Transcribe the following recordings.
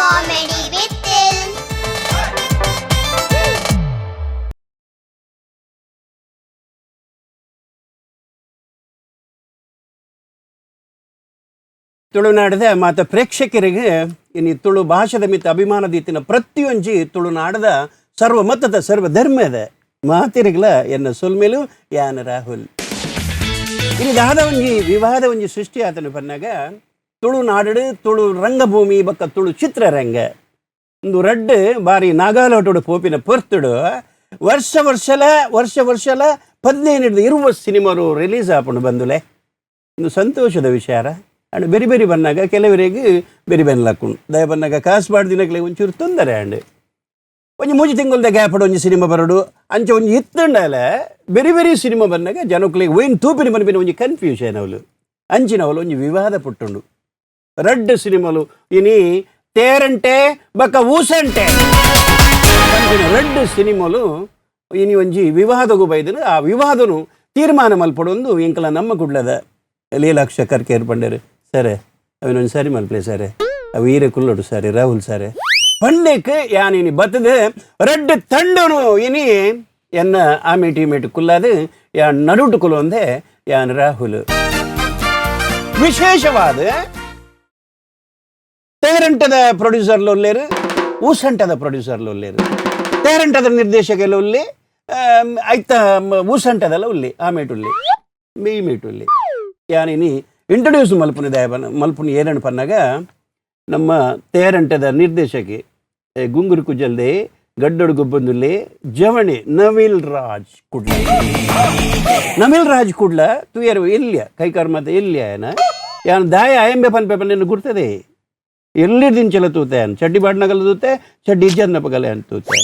Comedy Vittil. ತುಳುನಾಡದ ಮಾತ ಪ್ರೇಕ್ಷಕರಿಗೆ ಇನಿ ತುಳು ಭಾಷೆದ ಮಿತ್ತ ಅಭಿಮಾನದ ಇತ್ತಿನ ಪ್ರತಿಯೊಂಜಿ ತುಳುನಾಡದ ಸರ್ವ ಮತದ ಸರ್ವ ಧರ್ಮದ ಮಾತಿರಿಗ್ಲ ಎನ್ನ ಸೊಲ್ಮೇಲು ಯಾನ ರಾಹುಲ್. ಇನಿ ದಾದ ಒಂಜಿ ವಿವಾದ ಒಂಜಿ ಸೃಷ್ಟಿ ಆತನ ಪನ್ನಾಗ ತುಳುನಾಡು, ತುಳು ರಂಗಭೂಮಿ ಬೊಕ್ಕ ತುಳು ಚಿತ್ರರಂಗ ಒಂದು ರಡ್ಡ್ ಬಾರಿ ನಾಗಾಲೋಟೋಡು ಪೋಪಿನ ಪೊರ್ತುಡು ವರ್ಷ ವರ್ಷಲ ವರ್ಷ ವರ್ಷಲ 15 ಇರುವ ಸಿನಿಮಾರು ರಿಲೀಸ್ ಆಪುಂಡು ಬಂದುಲೆ. ಒಂದು ಸಂತೋಷದ ವಿಚಾರ. ಅಂಡ್ ಬೆರಿ ಬೆರಿ ಬನ್ನಾಗ ಕೆಲವರಿಗೆ ಬೆರಿ ಬೆನ್ಲಾಕುಂಡು ದಯ ಬನ್ನಾಗ ಕಾಸು ದಿನಗಳಿಗೆ ಒಂಚೂರು ತೊಂದರೆ. ಅಂಡ್ ಒಂಜಿ ಮೂಜಿ ತಿಂಗಳ್ದ ಗ್ಯಾಪ್ ಒಂಜಿ ಸಿನಿಮಾ ಬರೋಡು ಅಂಚ ಒಂಜಿ ಇತ್ತುಂಡಲೆ ಬೆರಿ ಬೆರಿ ಸಿನಿಮಾ ಬನ್ನಾಗ ಜನಕ್ಕಳಿಗೆ ಒಯ್ನ್ ತೂಪಿನ ಮನಪಿನ ಒಂಜಿ ಕನ್ಫ್ಯೂಷನ್ ಅವಲು ಅಂಚಿನವಲು ಒಂಜಿ ವಿವಾದ ಪುಟ್ಟುಂಡು. ರಡ್ಡ್ ಸಿನಿಮಾಲು ಇನಿ ತೇರಂಟೆ ಬಕ್ಕ ಊಸಂಟೆ ಪನ್ಪಿನ ರಡ್ಡ್ ಸಿನಿಮಾಲು ಇನಿ ಒಂಜಿ ವಿವಾದಗೂ ಬೈದನು. ಆ ವಿವಾದನು ತೀರ್ಮಾನ ಮಲ್ಪಡೊಂದು ಎಂಕಲ ನಮ್ಮ ಕುಡ್ಲದ ಲೀಲಾಕ್ಷ ಕರ್ಕೇರ್ ಪಂಡೇರು ಸರೆ ಅವನೊಂದು ಸರಿ ಮಲ್ಪ್ಲೆ ಸರೆ ಅವು ಈರೆ ಕುಲ್ಲೊಡು ಸರಿ ರಾಹುಲ್ ಸರೆ ಪಂಡೆಕ್ ಯಾನ್ ಇನಿ ಬತ್ತದ ರಡ್ಡ್ ತಂಡನು ಇನಿ ಎನ್ನ ಆಮೇಟಿ ಮೇಟು ಕುಲ್ಲಾದು ಯಾನ್ ನಡುಟು ಕುಲೊಂದೆ ಯಾನ್ ರಾಹುಲ್. ವಿಶೇಷವಾದ ತೇರಂಟದ ಪ್ರೊಡ್ಯೂಸರ್ಲು ಉಲ್ಲೇರು, ಊಸಂಟದ ಪ್ರೊಡ್ಯೂಸರ್ಲು ಉಲ್ಲೇರು, ತೇರಂಟದ ನಿರ್ದೇಶಕರು ಉಲ್ಲಿ, ಐತ ಊಸಂಟದಲ್ಲ ಉಲ್ಲಿ ಆಮೇಟು ಉಲ್ಲಿ ಈ ಮೇಟು ಉಲ್ಲಿ. ಯಾನ್ ಇನಿ ಇಂಟ್ರೊಡ್ಯೂಸ್ ಮಲ್ಪುನಿ ದಯ ಮಲ್ಪುನಿ ಏರಣ್ಣ ಪನ್ನಾಗ ನಮ್ಮ ತೇರಂಟದ ನಿರ್ದೇಶಕಿ ಗುಂಗುರು ಕುಜಲ್ದೆ ಗಡ್ಡಡು ಗೊಬ್ಬಂದುಲ್ಲೆ ಜವಣಿ ನವಿಲ್ ರಾಜ್ ಕುಡ್ಲ. ನವಿಲ್ ರಾಜ್ ಕುಡ್ಲ ತುಯರು ಇಲ್ಲಿಯ ಕೈಕಾರ್ ಮಾತ ಇಲ್ಲಿಯ ಏನ ಯಾನ್ ದಾಯ ಆಯಂಬೆ ಪನ್ಪೆ ಪನ್ನೆನ್ನು ಗುರ್ತದೆ ಎಲ್ಲಿ ದಿಂಚಲ ತೂತೆ ಅನ್ ಚಡ್ಡಿ ಬಾಡ್ನಗಲ ತೂತೆ ಚಡ್ಡಿ ಇಜ್ಜನ್ನಪಗಲೆ ಅಂತ ತೂತೆ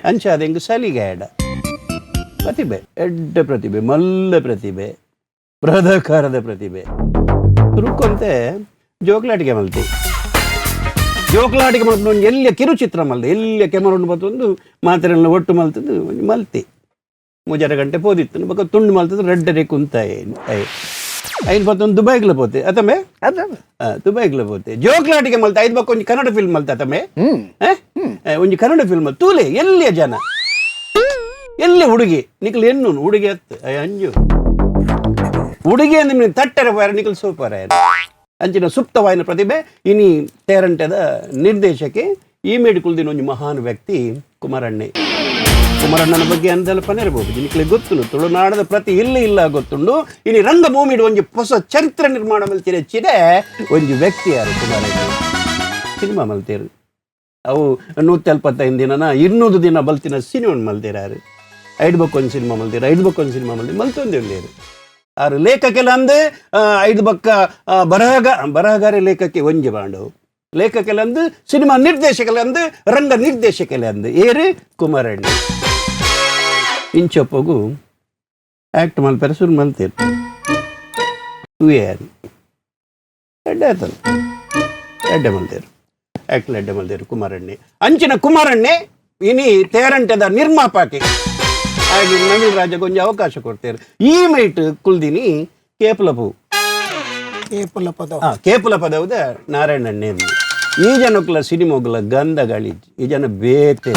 ಅಂಚ ಅದ ಹೆಂಗ್ ಸಲಿಗೆ ಎಡ ಪ್ರತಿಭೆ, ಎಡ್ಡ ಪ್ರತಿಭೆ, ಮಲ್ಲ ಪ್ರತಿಭೆ, ಬೃಹದಾಕಾರದ ಪ್ರತಿಭೆ. ತುರುಕೊಂತೆ ಜೋಕ್ಲಾಟಿಕೆ ಮಲ್ತಿ ಜೋಕ್ಲಾಟಿಕೆ ಮಲ್ತು ಒಂಜಿ ಎಲ್ಲಿಯ ಕಿರುಚಿತ್ರ ಮಲ್ದೆ ಎಲ್ಲಿಯ ಕೆಮರುಂಡು ಬತ್ತೊಂದು ಮಾತ್ರೆಲ್ಲ ಒಟ್ಟು ಮಲ್ತದ್ದು ಒಂಜಿ ಮಲ್ತಿ ಮೂಜರ ಗಂಟೆ ಪೋದಿತ್ತು ಬೊಕ ತುಂಡು ಮಲ್ತದ್ದು ರೆಡ್ಡರೆ ಕುಂತ I ಐನ್ ಬತ್ತೊಂದು ದುಬೈಗ್ಲ ಪೋತೆ ಅತಮೆ ದುಬೈಗ್ಲ ಪೋತೆ ಜೋಕ್ಲಾಟಿಕೆ ಮಲ್ತೆ ಐದು ಬೊಕ್ಕ ಒಂಜಿ ಕನ್ನಡ ಫಿಲ್ಮ್ ಮಲ್ತೆ ಅತಮೆ ಒಂಜಿ ಕನ್ನಡ ಫಿಲ್ಮ್ ತೂಲೆ ಎಲ್ಲಿಯ ಜನ ಎಲ್ಲಿ ಹುಡುಗಿ ನಿಕಲ್ ಎನ್ನು ಹುಡುಗಿ ಅತ್ತು ಅಂಜು ಹುಡುಗಿ ಅಂದ್ರೆ ನಿಮ್ಗೆ ತಟ್ಟರೆ ಪೋಯರ ನಿಕಲ್ ಸೂಪರ್ ಅಂಚಿನ ಸುಪ್ತವಾಯಿನ ಪ್ರತಿಭೆ. ಇನಿ ತೇರಂಟದ ನಿರ್ದೇಶಕಿ ಈ ಮೇಡಿಕುಲ್ದಿನ ಒಂಜಿ ಮಹಾನ್ ವ್ಯಕ್ತಿ ಕುಮಾರಣ್ಣೆ. ಕುಮಾರಣ್ಣನ ಬಗ್ಗೆ ಅಂದೆಲ್ಲ ಪನಿರಬಹುದು ನಿಕ್ಲೆ ಗೊತ್ತುಂಡು ತುಳುನಾಡದ ಪ್ರತಿ ಇಲ್ಲ ಇಲ್ಲ ಗೊತ್ತುಂಡು. ಇನಿ ರಂಗಭೂಮಿಡು ಒಂಜಿ ಹೊಸ ಚರಿತ್ರೆ ನಿರ್ಮಾಣ ಮಲ್ತಿರ ಚಿರೆ ಒಂಜಿ ವ್ಯಕ್ತಿ ಯಾರು ಕುಮಾರಣ್ಣ. ಸಿನಿಮಾ ಮಲ್ತೇರು ಅವು 175 ದಿನನ 200 ದಿನ ಬಲ್ತಿನ ಸಿನಿಮಾ ಮಲ್ತಿರಾರು. ಐದು ಬಕ್ಕೊಂದು ಒಂದು ಸಿನಿಮಾ ಮಲ್ತೀರ, ಐದು ಬಕ್ಕೊಂದು ಸಿನಿಮಾ ಮಲ್ತಿ ಮಲ್ತೊಂದು ಇಲ್ಲೇರು. ಆರು ಲೇಖಕೆಲ್ಲ ಅಂದು ಐದು ಬಕ್ಕ ಬರಹಗಾರ ಲೇಖಕ್ಕೆ ಒಂಜಿ ಬಾಂಡವು ಲೇಖಕೆಲ್ಲ ಅಂದು ಸಿನಿಮಾ ನಿರ್ದೇಶಕಲ ಅಂದು ರಂಗ ನಿರ್ದೇಶಕಲೆ ಅಂದು ಏರು ಕುಮಾರಣ್ಣ. ಇಂಚಪ್ಪಗು ಆ್ಯಕ್ಟ್ ಮಲ್ಪೆರೆ ಶುರು ಮಲ್ತೇರು ತೂಯೆ ಎಡ್ಡೆ ಆತಲ್ಲ ಎಡ್ಡೆ ಮಲ್ತೇರು ಆ್ಯಕ್ಟ್ ಎಡ್ಡೆ ಮಲ್ತೇರು ಕುಮಾರಣ್ಣೆ. ಅಂಚಿನ ಕುಮಾರಣ್ಣೆ ಇನಿ ತೇರಂಟದ ನಿರ್ಮಾಪಕಿ ಹಾಗೆ ನವೀನ್ ರಾಜಗೆ ಒಂಜಿ ಅವಕಾಶ ಕೊಡ್ತೇವೆ. ಈ ಮೈಟ್ ಕುಲ್ದಿನಿ ಕೇಪುಲಪು ಕೇಪುಲ ಪದವು. ಕೇಪುಲ ಪದವುದ ನಾರಾಯಣಣ್ಣೆ. ಈ ಜನಕ್ಕಲ ಸಿನಿಮೋಗ್ಲ ಗಂಧಗಾಳಿ ಈ ಜನ ಬೇತೆ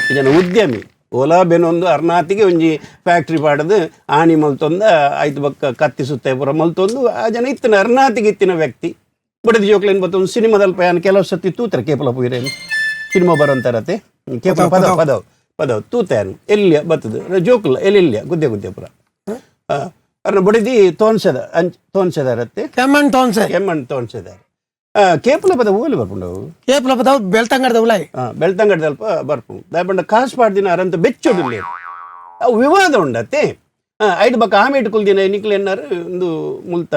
ಈ ಜನ ಉದ್ಯಮಿ ಓಲಾ ಬೆನೊಂದು ಅರ್ನಾತಿಗೆ ಒಂಜಿ ಫ್ಯಾಕ್ಟ್ರಿ ಪಾಡದು ಆಣಿ ಮಲ್ತೊಂದ ಆಯ್ತು ಬಕ್ಕ ಕತ್ತಿ ಸುತ್ತ ಪೂರ ಮಲ್ತೊಂದು ಆ ಜನ ಇತ್ತಿನ ಅರ್ನಾತಿಗೆ ಇತ್ತಿನ ವ್ಯಕ್ತಿ. ಬಡದಿ ಜೋಕ್ಲೇನು ಬತ್ತೊಂದು ಸಿನಿಮಾದಲ್ಲಿ ಪಯಾನ ಕೆಲವು ಸತಿ ತೂತಾರೆ ಕೇಪುಲ ಪೂರೇನು ಸಿನಿಮಾ ಬರೋಂತಾರತೆ ಕೇಪುಲ ಪದವು ಪದವು ಪದವು ತೂತೇನು ಎಲ್ಲಿಯ ಬತ್ತದು ಜೋಕುಲ ಎಲ್ಲಿಲ್ಲ ಗುದ್ದೆ ಗುದ್ದೆ ಪುರ ಅರ್ನ ಬಡಿದಿ ತೋನ್ಸದ ಅಂಚ್ ತೋನ್ಸದಾರತ್ತೆ. ಕೆಮ್ಮಣ್ಣು ತೋನ್ಸೆ. ಕೆಮ್ಮಣ್ಣು ತೋನ್ಸದಾರ ಕೇಪುಲ ಪದ ಓಲಿ ಬರ್ಪುಂಡವು. ಕೇಪುಲ ಪದವು ಬೆಳ್ತಂಗಡದ ಉಲಾಯಿ. ಬೆಳ್ತಂಗಡದಲ್ಪ ಬರ್ಪುಂಡು ದಾಯಪಂಡ ಕಾಸು ಪಾಡ್ದಿನ ಅರಂತ ಬೆಚ್ಚೊಡುಲ್ಲೇರು ಅವು ವಿವಾದ ಉಂಡತ್ತೆ. ಐದು ಬಕ್ಕ ಆಮೇಟ್ ಕುಲ್ದಿನ ನಿಕ್ಲು ಎನ್ನಾರು ಒಂದು ಮುಲ್ತ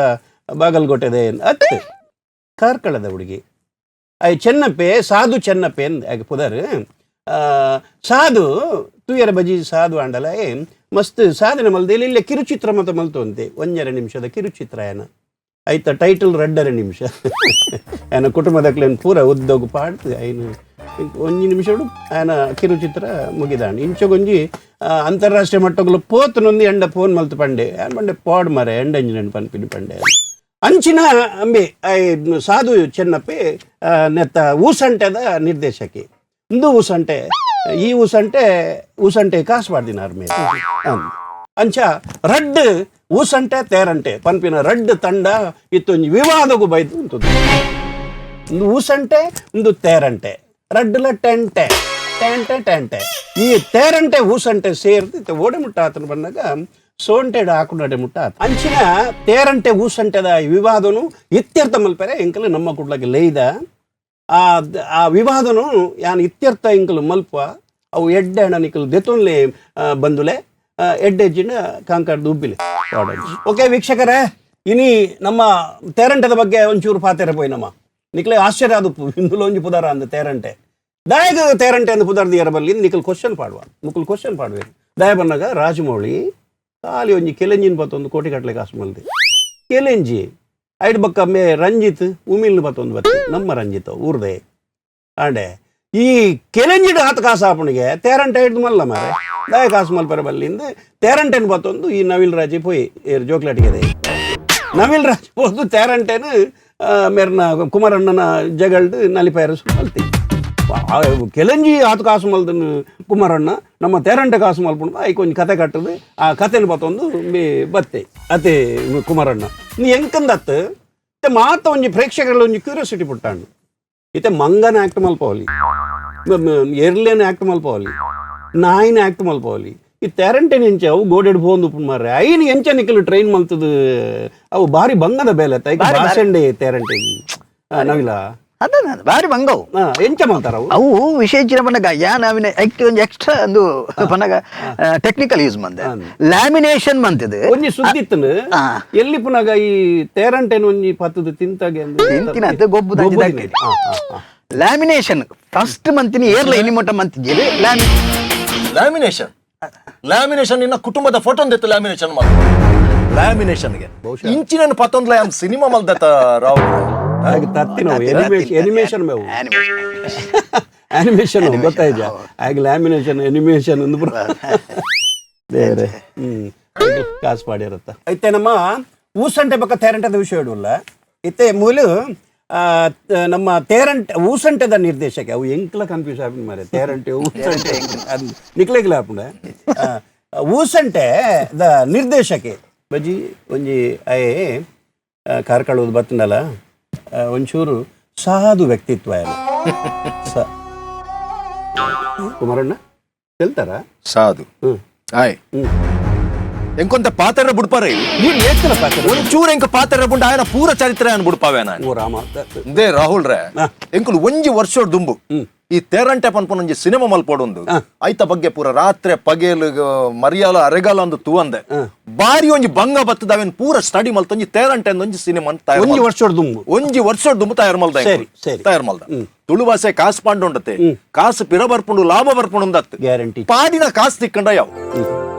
ಬಾಗಲಕೋಟೆದೆ ಅತ್ತೆ ಕಾರ್ಕಳದ ಹುಡುಗಿ I ಚೆನ್ನಪ್ಪೆ ಸಾಧು ಚೆನ್ನಪ್ಪೆ ಅಂದ್ ಆಗ ಪುದರ್ ಸಾಧು ತೂಯರ ಬಜಿ ಸಾಧು ಆಂಡಲ ಮಸ್ತ್ ಸಾಧನೆ ಮಲ್ದೆ ಇಲ್ಲ ಕಿರುಚಿತ್ರ ಮತ ಮಲ್ತು ಅಂತೆ ಒಂಜರ ನಿಮಿಷದ ಕಿರುಚಿತ್ರ ಏನ ಐತ ಟೈಟಲ್ 2.5 ನಿಮಿಷ ಏನ ಕುಟುಂಬದಕ್ಲೇನು ಪೂರ ಉದ್ದೋಗು ಪಾಡ್ತು ಐನು ಒಂಜಿ ನಿಮಿಷ ಆಯನ ಕಿರುಚಿತ್ರ ಮುಗಿದಾಂಡ್. ಇಂಚಗೊಂಜಿ ಅಂತಾರಾಷ್ಟ್ರೀಯ ಮಟ್ಟಗಳು ಪೋತುನೊಂದು ಎಂಡ ಫೋನ್ ಮಲ್ತು ಪಂಡೆ ಏನ್ ಪಂಡೆ ಪಾಡ್ ಮರೆ ಎಂಡ ಇಂಜಿನ ಪನ್ಪಿನಿ ಪಂಡೆ. ಅಂಚಿನ ಅಂಬೆ ಸಾಧು ಚೆನ್ನಪ್ಪೆ ನೆತ್ತ ಊಸಂಟೆದ ನಿರ್ದೇಶಕಿ. ಇಂದು ಊಸಂಟೆ, ಈ ಊಸಂಟೆ ಊಸಂಟೆ ಕಾಸು ಪಾಡ್ದಿನಾರ್ ಮೇಲೆ. ಅಂಚ ರಡ್ಡ್ ಊಸಂಟೆ ತೇರಂಟೆ ಪನ್ಪಿನ ರಡ್ಡ್ ತಂಡ ಇತ್ತೊಂಜಿ ವಿವಾದಗೂ ಬೈದು ಉಂಟು. ಒಂದು ಊಸಂಟೆ, ಒಂದು ತೇರಂಟೆ, ರಡ್ಡ್ಲ ಟೆಂಟೆ ಟೆಂಟೆ ಟೆಂಟೆ. ಈ ತೇರಂಟೆ ಊಸಂಟೆ ಸೇರ್ದು ಇತ್ತೆ ಓಡೆ ಮುಟ್ಟ ಆತನ ಬಂದಾಗ ಸೋಂಟೆಡ್ ಹಾಕುನಡೆ ಮುಟ್ಟ ಆತ. ಅಂಚಿನ ತೇರಂಟೆ ಊಸಂಟೆದ ವಿವಾದನು ಇತ್ಯರ್ಥ ಮಲ್ಪೆರೆ ಎಂಕಲು ನಮ್ಮ ಕುಡ್ಲಕ್ಕೆ ಲೇಯ್ದ ಆ ಆ ವಿವಾದನು ಯಾನ್ ಇತ್ಯರ್ಥ ಎಂಕಲು ಮಲ್ಪ ಅವು ಎಡ್ಡೆ ಹಣ ನಿಕಲು ದೆತೊನ್ಲೆ ಬಂದುಲೆ ಎಡ್ಡೆ ಜಿನ ಕಾಂಕಾರ್ದು ಉಬ್ಬಿಲೆ. ಓಕೆ ವೀಕ್ಷಕರೇ, ಇನಿ ನಮ್ಮ ತೇರಂಟೆದ ಬಗ್ಗೆ ಒಂಚೂರು ಪಾತೆರೆ ಪೋಯಿ ನಮ್ಮ ನಿಕ್ಲೆ ಆಶ್ಚರ್ಯ ಅದು ಇಂದುಲ ಒಂಜಿ ಪುದಾರ ಅಂದ ತೇರಂಟೆ ದಾಯಗ ತೇರಂಟೆ ಅಂದ ಪುದಾರ್ದ ಬಲ್ಲಿ ನಿಕಲ್ ಕ್ವಶನ್ ಪಾಡುವ ಮುಕುಲ್ ಕ್ವಶನ್ ಪಾಡುವೆ. ದಾಯ ಬನ್ನಾಗ ರಾಜಮೌಳಿ ಖಾಲಿ ಒಂಜಿ ಕೆಲೆಂಜಿನ ಬತ್ತೊಂದು ಕೋಟಿ ಕಟ್ಲೆ ಕಾಸು ಮಲ್ದೆ ಕೆಲೆಂಜಿ ಐಡ್ ಬಕ್ಕ ಮೇ ರಂಜಿತ್ ಉಮಿಲ್ ಬತ್ತೊಂದು ಬತ್ತಿ ನಮ್ಮ ರಂಜಿತ್ ಊರ್ದೆ ಆಂಡೆ ಈ ಕೆಲೆಂಜಿಡ್ ಆತ ಕಾಸು ಆಪಣಿಗೆ ತೇರಂಟೆ ಹಿಡ್ದು ಮಲ್ಲ ಮಾರೆ ದಾಯ ಕಾಸು ಮಲ್ಪರ ಬಲ್ಲಿಂದ ತೇರಂಟೆನ್ ಬತ್ತೊಂದು ಈ ನವಿಲ್ ರಾಜಿ ಪೋಯಿ ಏರ್ ಜೋಕ್ಲಾಟಿಗೆ ನವಿಲ್ ರಾಜ್ ಪೋದು ತೇರಂಟೆನು ಮೇರ್ನ ಕುಮಾರಣ್ಣನ ಜಗಳ್ದು ನಲಿಪೈರ ಮಲ್ತಿ ಕೆಲೆಂಜಿ ಆತ ಕಾಸು ಮಲ್ದನು ಕುಮಾರಣ್ಣ ನಮ್ಮ ತೇರಂಟೆ ಕಾಸು ಮಲ್ಪುಂಡು ಐಕ್ ಒಂಜಿ ಕತೆ ಕಟ್ಟದು ಆ ಕತೆನ ಬತ್ತೊಂದು ಬಿ ಬತ್ತೆ ಅತೆ ಕುಮಾರಣ್ಣ ನೀ ಎಂಕಂದತ್ತು ಇತ್ತೆ ಮಾತ ಒಂಜಿ ಪ್ರೇಕ್ಷಕರಲ್ಲಿ ಒಂಜಿ ಕ್ಯೂರಿಯಾಸಿಟಿ ಪುಟ್ಟಾಂಡು. ಇತ್ತೆ ಮಂಗನ ಆಕ್ಟ್ ಮಲ್ಪವಲಿ, ಎರ್ಲೇನ ಆಕ್ಟ್ ಮಲ್ಪವಲಿ, ನಾಯಿನ ಆಕ್ಟ್ ಮಲ್ಪವಲಿ. ಈ ತೇರಂಟೆನ ಎಂಚ ಅವು ಗೋಡೆಡ್ ಪೋಂದು ಉಪ್ಪು ಮಾರ್ರೆ ಐನ್ ಎಂಚ ನಿಕಲು ಟ್ರೈನ್ ಮಲ್ತದು ಅವು ಬಾರಿ ಬಂಗದ ಬೇಲೆ ಐಕ್ ಭಾಷಂಡೆ ತೇರಂಟೆ ನವಿಲ ಅದ ಬಾರಿ ಬಂಗವು. ಎಂಚ ಮಲ್ತಾರ ಅವು? ಅವು ವಿಶೇಷ ಪನ್ನಗ ಯಾನ್ ಅವಿನ ಐಕ್ ಒಂಜಿ ಎಕ್ಸ್ಟ್ರಾ ಒಂದು ಪನ್ನಗ ಟೆಕ್ನಿಕಲ್ ಯೂಸ್ ಮಂದೆ ಲ್ಯಾಮಿನೇಷನ್ ಮಂತಿದ್. ಒಂಜಿ ಸುದ್ದಿತ್ತನು ಎಲ್ಲಿ ಪುನಗ ಈ ತೇರಂಟೆನ ಒಂಜಿ ಪತ್ತದ ತಿಂತಾಗೆ ಅಂದ್ ತಿಂತಿನಂತೆ ಗೊಬ್ಬು ದಂಚಿ ಗೊಬ್ಬು ದಕ್ಕಿದೆ. ತಿಂತಿನ. ಆ, ಆ, ಆ. ಲ್ಯಾಮಿನೇಷನ್ ಫಸ್ಟ್ ಮಂತಿನಿ ಏರ್ಲ ಇನಿ ಮೊಟ್ಟ ಮಂತಿಜೆರ್ ಲ್ಯಾಮಿನೇಷನ್ ಲ್ಯಾಮಿನೇಷನ್ ನಿನ್ನ ಕುಟುಂಬದ ಫೋಟೋ ಒಂದಿತ್ತು ಲ್ಯಾಮಿನೇಷನ್ ಮಾಡ ಲ್ಯಾಮಿನೇಷನ್ಗೆ ಇಂಚಿನ ಪತ್ತೊಂದ್ಲ ಯಾನ್ ಸಿನಿಮಾ ಮಲ್ದತ ರಾವ್. ಹಾಗೆ ತತ್ತಿನ ಎನಿಮೇಷನ್ ಮೇವು ಆನಿಮೇಷನ್ ಗೊತ್ತಾಯ್ತಾ ಹಾಗೆ ಲ್ಯಾಮಿನೇಷನ್ ಅನಿಮೇಷನ್ ಅಂದ್ ಪೂರ ದೇವ್ರೆ ಕಾಸು ಪಾಡಿರತ್ತ. ಇತ್ತೆ ನಮ್ಮ ಊಸಂಟೆ ಪಕ್ಕ ತೇರಂಟದ ವಿಷಯ ಇಡುವಲ್ಲ ಇತ್ತೆ ಮೂಲು ನಮ್ಮ ತೇರಂಟೆ ಊಸಂಟೆದ ನಿರ್ದೇಶಕ ಅವು ಎಂಕ್ಲ ಕನ್ಫ್ಯೂಸ್ ಆಪಿನ ಮಾರೆ ತೇರಂಟೆ ಊಸಂಟೆ ಅದು ನಿಕ್ಲೆಗ್ಲ ಆಪುಂಡ. ಊಸಂಟೆ the ನಿರ್ದೇಶಕೆ ಬಜಿ ಒಂಜಿ ಅಯೇ ಕಾರ್ಕಳದ ಬತ್ತನಲ್ಲ ಒಂಚೂರು ಸಾಧು ವ್ಯಕ್ತಿತ್ವ ಎಲ್ಲ ಕುಮಾರಣ್ಣ ಹೇಳ್ತಾರ ಸಾಧು ಆಯ್ ಎಂಕೊಂತ ಪಾತ್ರ ಬುಡ್ಪಾರೆ ನೀನ್ ಏತನ ಪಾತ್ರ ಒಂಚೂರು ಎಂಕ ಪಾತ್ರ ಬುಂಡ ಆಯನ ಪೂರ ಚರಿತ್ರೆ ಅನ್ ಬುಡ್ಪಾವೆ ನಾನು. ಓ ರಾಮ. ಇಂದೇ ರಾಹುಲ್ ರೇ ಎಂಕುಲು ಒಂಜಿ ವರ್ಷ ದುಂಬು ಈ ತೇರಂಟೆ ಪನ್ಪುನ ಒಂಜಿ ಸಿನಿಮಾ ಮಲ್ಪೊಡೊಂದು ಐತ ಬಗ್ಗೆ ಪೂರ ರಾತ್ರೆ ಪಗೇಲು ಮರಿಯಾಲ ಅರೆಗಾಲ ಅಂದು ತೂವಂದೆ ಬಾರಿ ಒಂಜಿ ಬಂಗ ಬತ್ತದ ಅವೇನ್ ಪೂರ ಸ್ಟಡಿ ಮಲ್ತೊಂಜಿ ತೇರಂಟೆ ಒಂಜಿ ಸಿನಿಮಾ ತಯಾರ್ ಒಂಜಿ ವರ್ಷದ ದುಂಬು ಒಂಜಿ ವರ್ಷ ದುಂಬು ತಯಾರು ಮಲ್ದ ಸರಿ, ಸರಿ. ತಯಾರು ಮಲ್ದ. ತುಳು ಭಾಷೆ ಕಾಸು ಪಾಂಡುಂಡತೆ ಕಾಸು ಪಿರ ಬರ್ಪುಂಡು ಲಾಭ ಬರ್ಪುಂಡು ಅಂದತ್ತು ಗ್ಯಾರಂಟಿ ಪಾಡಿನ ಕಾಸು ತಿಕ್ಕಂಡ ಯಾವ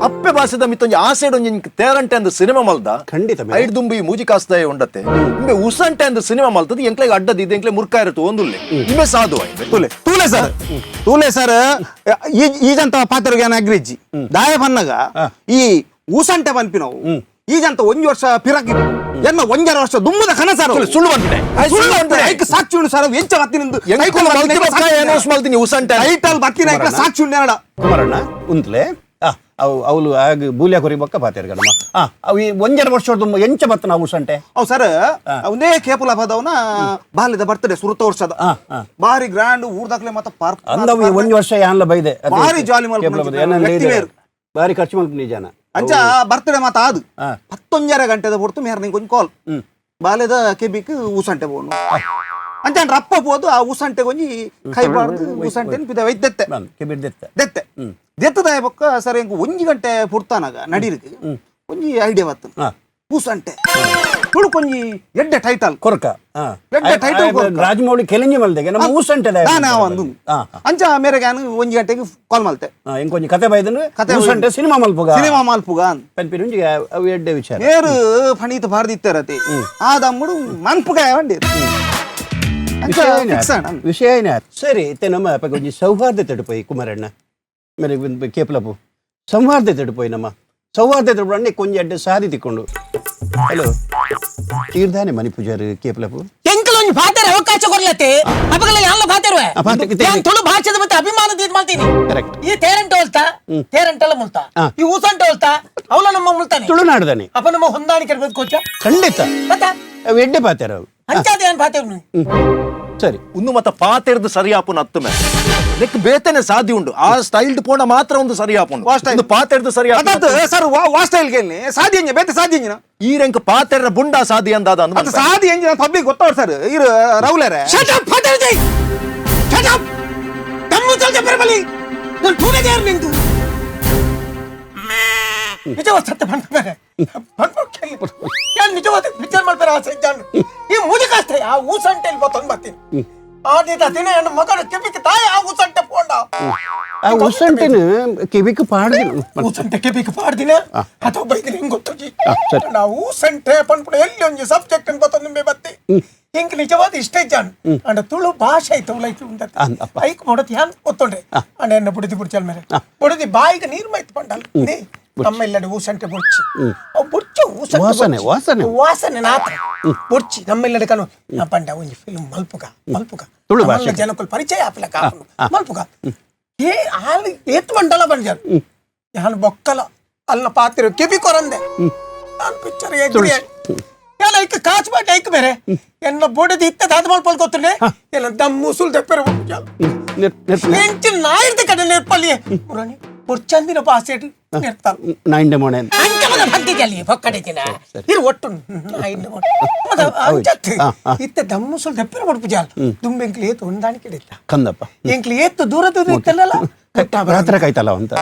ಅಪ್ಪೆ ಭಾಷೆದ ಮಿತ್ತೊಂಜಿ ಆಸೆಡ್ ಒಂಜಿ ತೇರಂಟೆ ಅಂದ್ ಸಿನಿಮಾ ಮಲ್ದ ಖಂಡಿತ ಮೇಡಮ್. ಐಡ್ ದುಂಬಿ ಮೂಜಿ ಕಾಸ್ದಾಯ ಉಂಡತೆ ಇಂಬೆ ಉಸಂಟೆ ಅಂದ್ ಸಿನಿಮಾ ಮಲ್ತದ ಎಂಕ್ಲೆಗ್ ಅಡ್ಡದ ಇದು ಎಂಕ್ಲೆ ಮುರ್ಕ ಇರುತ್ತೆ ಒಂದುಲ್ಲೆ ಇಂಬೆ ಸಾಧು ಆಯ್ತು. ತೂಲೆ ತೂಲೆ ಸರ್ ತೂಲೆ ಸರ್ ಈಜಂತ ಪಾತ್ರಗೆ ಅಗ್ರಿಜ್ಜಿ ದಾಯ ಬನ್ನಗ ಈ ಊಸಂಟೆ ಪನ್ಪಿನವು ಈಜಂತ ಒಂಜಿ ವರ್ಷ ಪಿರಕಿ ಎನ್ನ ಒಂಜರ ವರ್ಷ ದುಮ್ಮದ ಕನಸರು ಸುಳ್ಳು, ಸುಳ್ಳು ಬಂದ್ಬಿಟ್ಟೆ. ಸುಳ್ಳು ಬಂದ್ಬಿಟ್ಟೆ. ಐಕ್ ಸಾಕ್ಷಿ ಉಂಡು ಸರ್ ಎಂಚ ಬತ್ತಿನಿಂದು ಎಂಕುಲು ಮಲ್ತಿ ಬೊಕ್ಕ announce ಮಲ್ತಿನಿ ಉಸಂಟೆ ಅಂತ. ಟೈಟಲ್ ಬತ್ತಿನ ಐಕ್ಲ ಸಾಕ್ಷಿ ಉಂಡು ಎನ್ನಡ. ಕುಮಾರಣ್ಣ ಉಂತ್ಲೆ ಅವು ಅವಳು ಆಗ ಬೂಲ್ಯ ಕೊರಿ ಬೊಕ್ಕ ಪಾತೇರ್ ಗಣಮ ಅವು ಈ ಒಂಜರ ವರ್ಷದ ಎಂಚ ಬತ್ತ ನಾವು ಉಸಂಟೆ ಅವು ಸರ್ ಒಂದೇ ಕೇಪುಲ ಪದವನ ಬಾಲ್ಯದ ಬರ್ತಡೆ ಸುರುತ ವರ್ಷದ ಬಾರಿ ಗ್ರ್ಯಾಂಡ್ ಊರ್ದಾಕ್ಲೆ ಮತ್ತೆ ಪಾರ್ಕ್ ಅಂದವು ಈ ಒಂಜಿ ವರ್ಷ ಯಾನ್ಲ ಬೈದೆ ಅದೇ ಬಾರಿ ಜಾಲಿ ಮಲ್ಪುನ ಕೇಪುಲ ಬೈದೆ. ಜನ, ಏನನ್ನ ವ್ಯಕ್ತಿ ಇದೆ. ಬೇರು. ಬಾರಿ ಖರ್ಚು ಮಲ್ಪುನಿ ಜನ ಅಂಚ ಬರ್ತಡೆ ಮಾತ ಆದು ಪತ್ತೊಂಜರ ಗಂಟೆದ ಹೊರ್ತು ಮೇರ್ ನಿಂಗೆ ಒಂಜಿ ಕಾಲ್ ಬಾಲ್ಯದ ಕೆಬಿಕ್ ಊಸಂಟೆ ಬೋನು ಅಂಚ ರಪ್ಪ ಪೋದು ಆ ಊಸಂಟೆಗೆ ಒಂಜಿ ಕೈ ಬಾರ್ದು ಊಸಂಟೆನ್ ಪಿದ ದೆತ್ತೆ ಬಂದ್ ಕೆಬಿರ್ ದೆತ್ತ ದೆತ್ತೆ ದೆತ್ತದ ಬೊಕ್ಕ ಸರ್ ಎಂಕ್ ಒಂಜಿ ಗಂಟೆ ಪುರ್ತಾನಾಗ ನಡೀರ್ಕ್ ಒಂಜಿ ಐಡಿಯಾ ಬತ್ತು ಊಸಂಟೆ ತುಳುಕೊಂಜಿ ಎಡ್ಡೆ ಟೈಟಲ್ ಕೊರಕ ಎಡ್ಡೆ ಟೈಟಲ್ ಕೊರಕ. ರಾಜಮೌಳಿ ಕೆಲಿಂಜಿ ಮಲ್ದೆಗೆ ನಮ್ಮ ಊಸಂಟೆ ಒಂದು ಅಂಚ ಮೇರೆಗೆ ನಾನು ಒಂಜಿ ಗಂಟೆಗೆ ಕಾಲ್ ಮಲ್ತೆ ಎಂಕೊಂಜಿ ಕತೆ ಬೈದನು ಕತೆ ಊಸಂಟೆ ಸಿನಿಮಾ ಮಲ್ಪುಗ ಸಿನಿಮಾ ಮಲ್ಪುಗ ಅಂದ್. ಪನ್ಪಿನ ಒಂಜಿ ಅವು ಎಡ್ಡೆ ವಿಚಾರ ಮೇರು ಫಣೀತ ಭಾರದಿತ್ತರತಿ ಆ ದಮ್ಮುಡು ಮನ್ಪುಗ ವಂಡಿ ಅಂಚ ಫಿಕ್ಸ್ ಆಂಡ್. ವಿಷಯ ಏನೇ ಆತ್. ಸರಿ ಇತ್ತೆ ನಮ್ಮ ಅಪ್ಪಗೆ ಒಂಜಿ ಸೌಹಾರ್ದತೆ ಪೋಯಿ ಕುಮಾರಣ್ಣ ಮೇರೆ ಕೇಪಲಪು ಸೌಹಾರ್ದತೆ ಪೋಯಿ ನಮ್ಮ ಸೌಹಾರ್ದತೆ ಅಣ್ಣೆ ಕೊಂಜಿ ಅಡ್ಡೆ ಸಾದಿ ತಿಕ್ಕೊಂಡು. ಹಲೋ ಈರ್ದಾನೆ ಮನಿ ಪೂಜಾರಿ ಕೇಪಲಪು ಎಂಕಲ್ ಒಂಜಿ ಪಾತೆರ ಅವಕಾಶ ಕೊರ್ಲತ್ತೆ ಅಪಗಲ ಯಾನ್ಲ ಪಾತೆರುವೆ ಆ, ಪಾತೆ- ಯಾನ್ ತುಳು ಭಾಷೆದ ಮತ್ತೆ ಅಭಿಮಾನದ ಇದ್ ಮಾಡ್ತೀನಿ ಕರೆಕ್ಟ್. ಈ ತೇರಂಟ ಹೋಲ್ತಾ ತೇರಂಟಲ್ಲ ಮುಲ್ತಾ ಆ. ಈ ಊಸಂಟ ಹೋಲ್ತಾ ಅವಲ ನಮ್ಮ ಮುಲ್ತಾನೆ ತುಳುನಾಡ್ದಾನೆ ಅಪ್ಪ ನಮ್ಮ ಹೊಂದಾಣಿಕೆ ಇರ್ಬೇಕು ಕೋಚ ಖಂಡಿತ ಮತ್ತ ಅವು ಎಡ್ಡೆ ಪಾತೆರ ಅವು ಅಂಚಾದ ಏನ್ ಪಾತೆರು ಸರಿ ಉಂದು ಮತ್ತ ಪಾತೆರ್ದು ಸರಿ ಆಪುನ ಅತ್ತುಮೆ ನೆಕ್ ಬೇತನೆ ಸಾಧ್ಯ ಉಂಡು ಆ ಸ್ಟೈಲ್ ಪೋಣ ಮಾತ್ರ ಒಂದು ಸರಿ ಆಪುಂಡು ವಾ style. ಒಂದು ಪಾತೆರ್ದು ಸರಿ ಆಪುನ ಸರ್ ವಾ ಸ್ಟೈಲ್ ಕೇಳಿ ಸಾಧ್ಯ ಎಂಜ ಬೇತೆ ಸಾಧ್ಯ ಎಂಜಿನ ಈ ರಂಕ್ ಪಾತೆರ್ರ ಬುಂಡ ಸಾಧ್ಯ ಅಂದಾದ ಅಂದ್ ಅದು ಸಾಧ್ಯ ಎಂಜಿನ ಪಬ್ಲಿಕ್ ಗೊತ್ತವ್ರು ಸರ್ ಇರು ರೌಲರೆ ಶಟ್ ಅಪ್ ಪಾತೆರು ಜೈ ಶಟ್ ಅಪ್ ತಮ್ಮ ಚಲ್ದೆ ಬರಬಲಿ ನಾನು ತೂನೆ ಜಾರ್ ನಿಂದು ನಿಜವಾದ ಸತ್ಯ ಬಂದ ಬೇರೆ ಯಾನ್ ನಿಜವಾದ ವಿಚಾರ ಮಾಡ್ತಾರೆ ಆ ಸಜ್ಜಾನ್ ಈ ಮುಜುಕಾಸ್ತೆ ಆ ಊಸಂಟೆಲ್ ಬತ್ತೊಂದು ಬರ್ತೀನಿ ಆ ದಿನ ದಿನ ಹೆಣ್ಣು ಮಗನ ಕೆಬಿಗೆ ತಾಯಿ ಆ ಊಸಂಟೆ ಪೋಂಡ ಆ ಉಸಂಟಿನ ಕಿವಿಕ್ ಪಾಡ್ದಿನ ಊಸಂಟೆ ಕೆಬಿಗೆ ಪಾಡ್ದಿನ ಅಥವಾ ಬೈದಿನ ಹೆಂಗ್ ಗೊತ್ತುಜಿ ಸರಿ. ನಾವು ಊಸಂಟೆ ಪನ್ಪುಣ ಎಲ್ಲಿ ಒಂಜಿ ಸಬ್ಜೆಕ್ಟ್ ಅನ್ ಬತ್ತೊಂದು ನಿಂಬೆ ಬತ್ತಿ ಹಿಂಗ್ ನಿಜವಾದ ಇಷ್ಟ ಜಾನ್ ಅಂಡ ತುಳು ಭಾಷೆ ಐತೆ ಲೈಫ್ ಅಂದ್ ಅಪ್ಪ. ಐಕ್ ಮಾಡೋದು ಹ್ಯಾನ್ ಗೊತ್ತೊಂಡ್ರೆ ಅಂಡ ಎನ್ನ ಬುಡಿದಿ ಬುಡ್ಚಲ್ ಮೇಲೆ ಬುಡಿದಿ ಬಾಯಿಗೆ ನೀರ್ ಮೈತ್ ಪಂಡಲ್ ನೇ ನಮ್ಮ ಇಲ್ಲಡೆ ಊಸಂಟೆ ಬುಡ್ಚಿ ಅವು ಬುಡ್ಚು ಊಸಂಟೆ ವಾಸನೆ, ಬೊಡ್ಚಿ. ವಾಸನೆ. ವಾಸನೆ ನಾತ ಬುಡ್ಚಿ ನಮ್ಮ ಇಲ್ಲಡೆ ಕನು ನಾ ಪಂಡ ಒಂಜಿ ಫಿಲ್ಮ್ ಮಲ್ಪುಗ ಮಲ್ಪುಗ ತುಳು ನಮ್ಮಲ್ಲ ಭಾಷೆ. ಜನಕ್ಕುಲ್ ಪರಿಚಯ ಆಪಲಕ ಮಲ್ಪುಗ ಏ ಆಲ್ ಏತ್ ಮಂಡಲ ಬಂಜಾರ್ ಯಾನ್ ಬೊಕ್ಕಲ ಅಲ್ಲ ಪಾತಿರು ಕೆಬಿ ಕೊರಂದೆ ನಾನು ಪಿಕ್ಚರ್ ಎಗ್ರಿ ಯಾನ್ ಐಕ್ ಕಾಚ್ ಬಾಟ್ ಐಕ್ ಬೇರೆ ಎನ್ನ ಬೋಡದಿ ಇತ್ತ ದಾದ ಮಲ್ಪಲ್ ಗೊತ್ತುಂಡೆ ಎಲ್ಲ ದಮ್ ಮುಸುಲ್ ದೆಪ್ಪೆರೆ ಎಂಚಿನ ನಾಯಿರ್ದ ಕಡೆ ನೆರ್ಪಲ್ಲಿ ಮುರಾಣಿ ಬೊರ್ಚಂದಿನ ಪಾಸೇಟ್ ನೆರ್ತಾಲ್ ನಾಯಿಂಡೆ ಮೋಣೆ ಅಂಚ ಮಗ ಬಂದಿದ್ದಲ್ಲಿ ಬೊಕ್ಕಡೆ ದಿನ ಇರು ಒಟ್ಟು ನಾಯಿಂಡೆ ಮೋಣೆ ಮಗ ಅಂಚತ್ ಇತ್ತ ದಮ್ಮುಸುಲ್ ದೆಪ್ಪೆರೆ ಬೊಡ್ಪು ಜಾಲ್ ದುಂಬೆಂಕ್ಲಿ ಏತು ಹೊಂದಾಣಿಕೆ ಇತ್ತ ಕಂದಪ್ಪ ಎಂಕ್ಲಿ ಏತು ದೂರ ದೂರ ಇತ್ತಲ್ಲ ರಾತ್ರಿ ಕಾಯ್ತಲ್ಲ ಅಂತ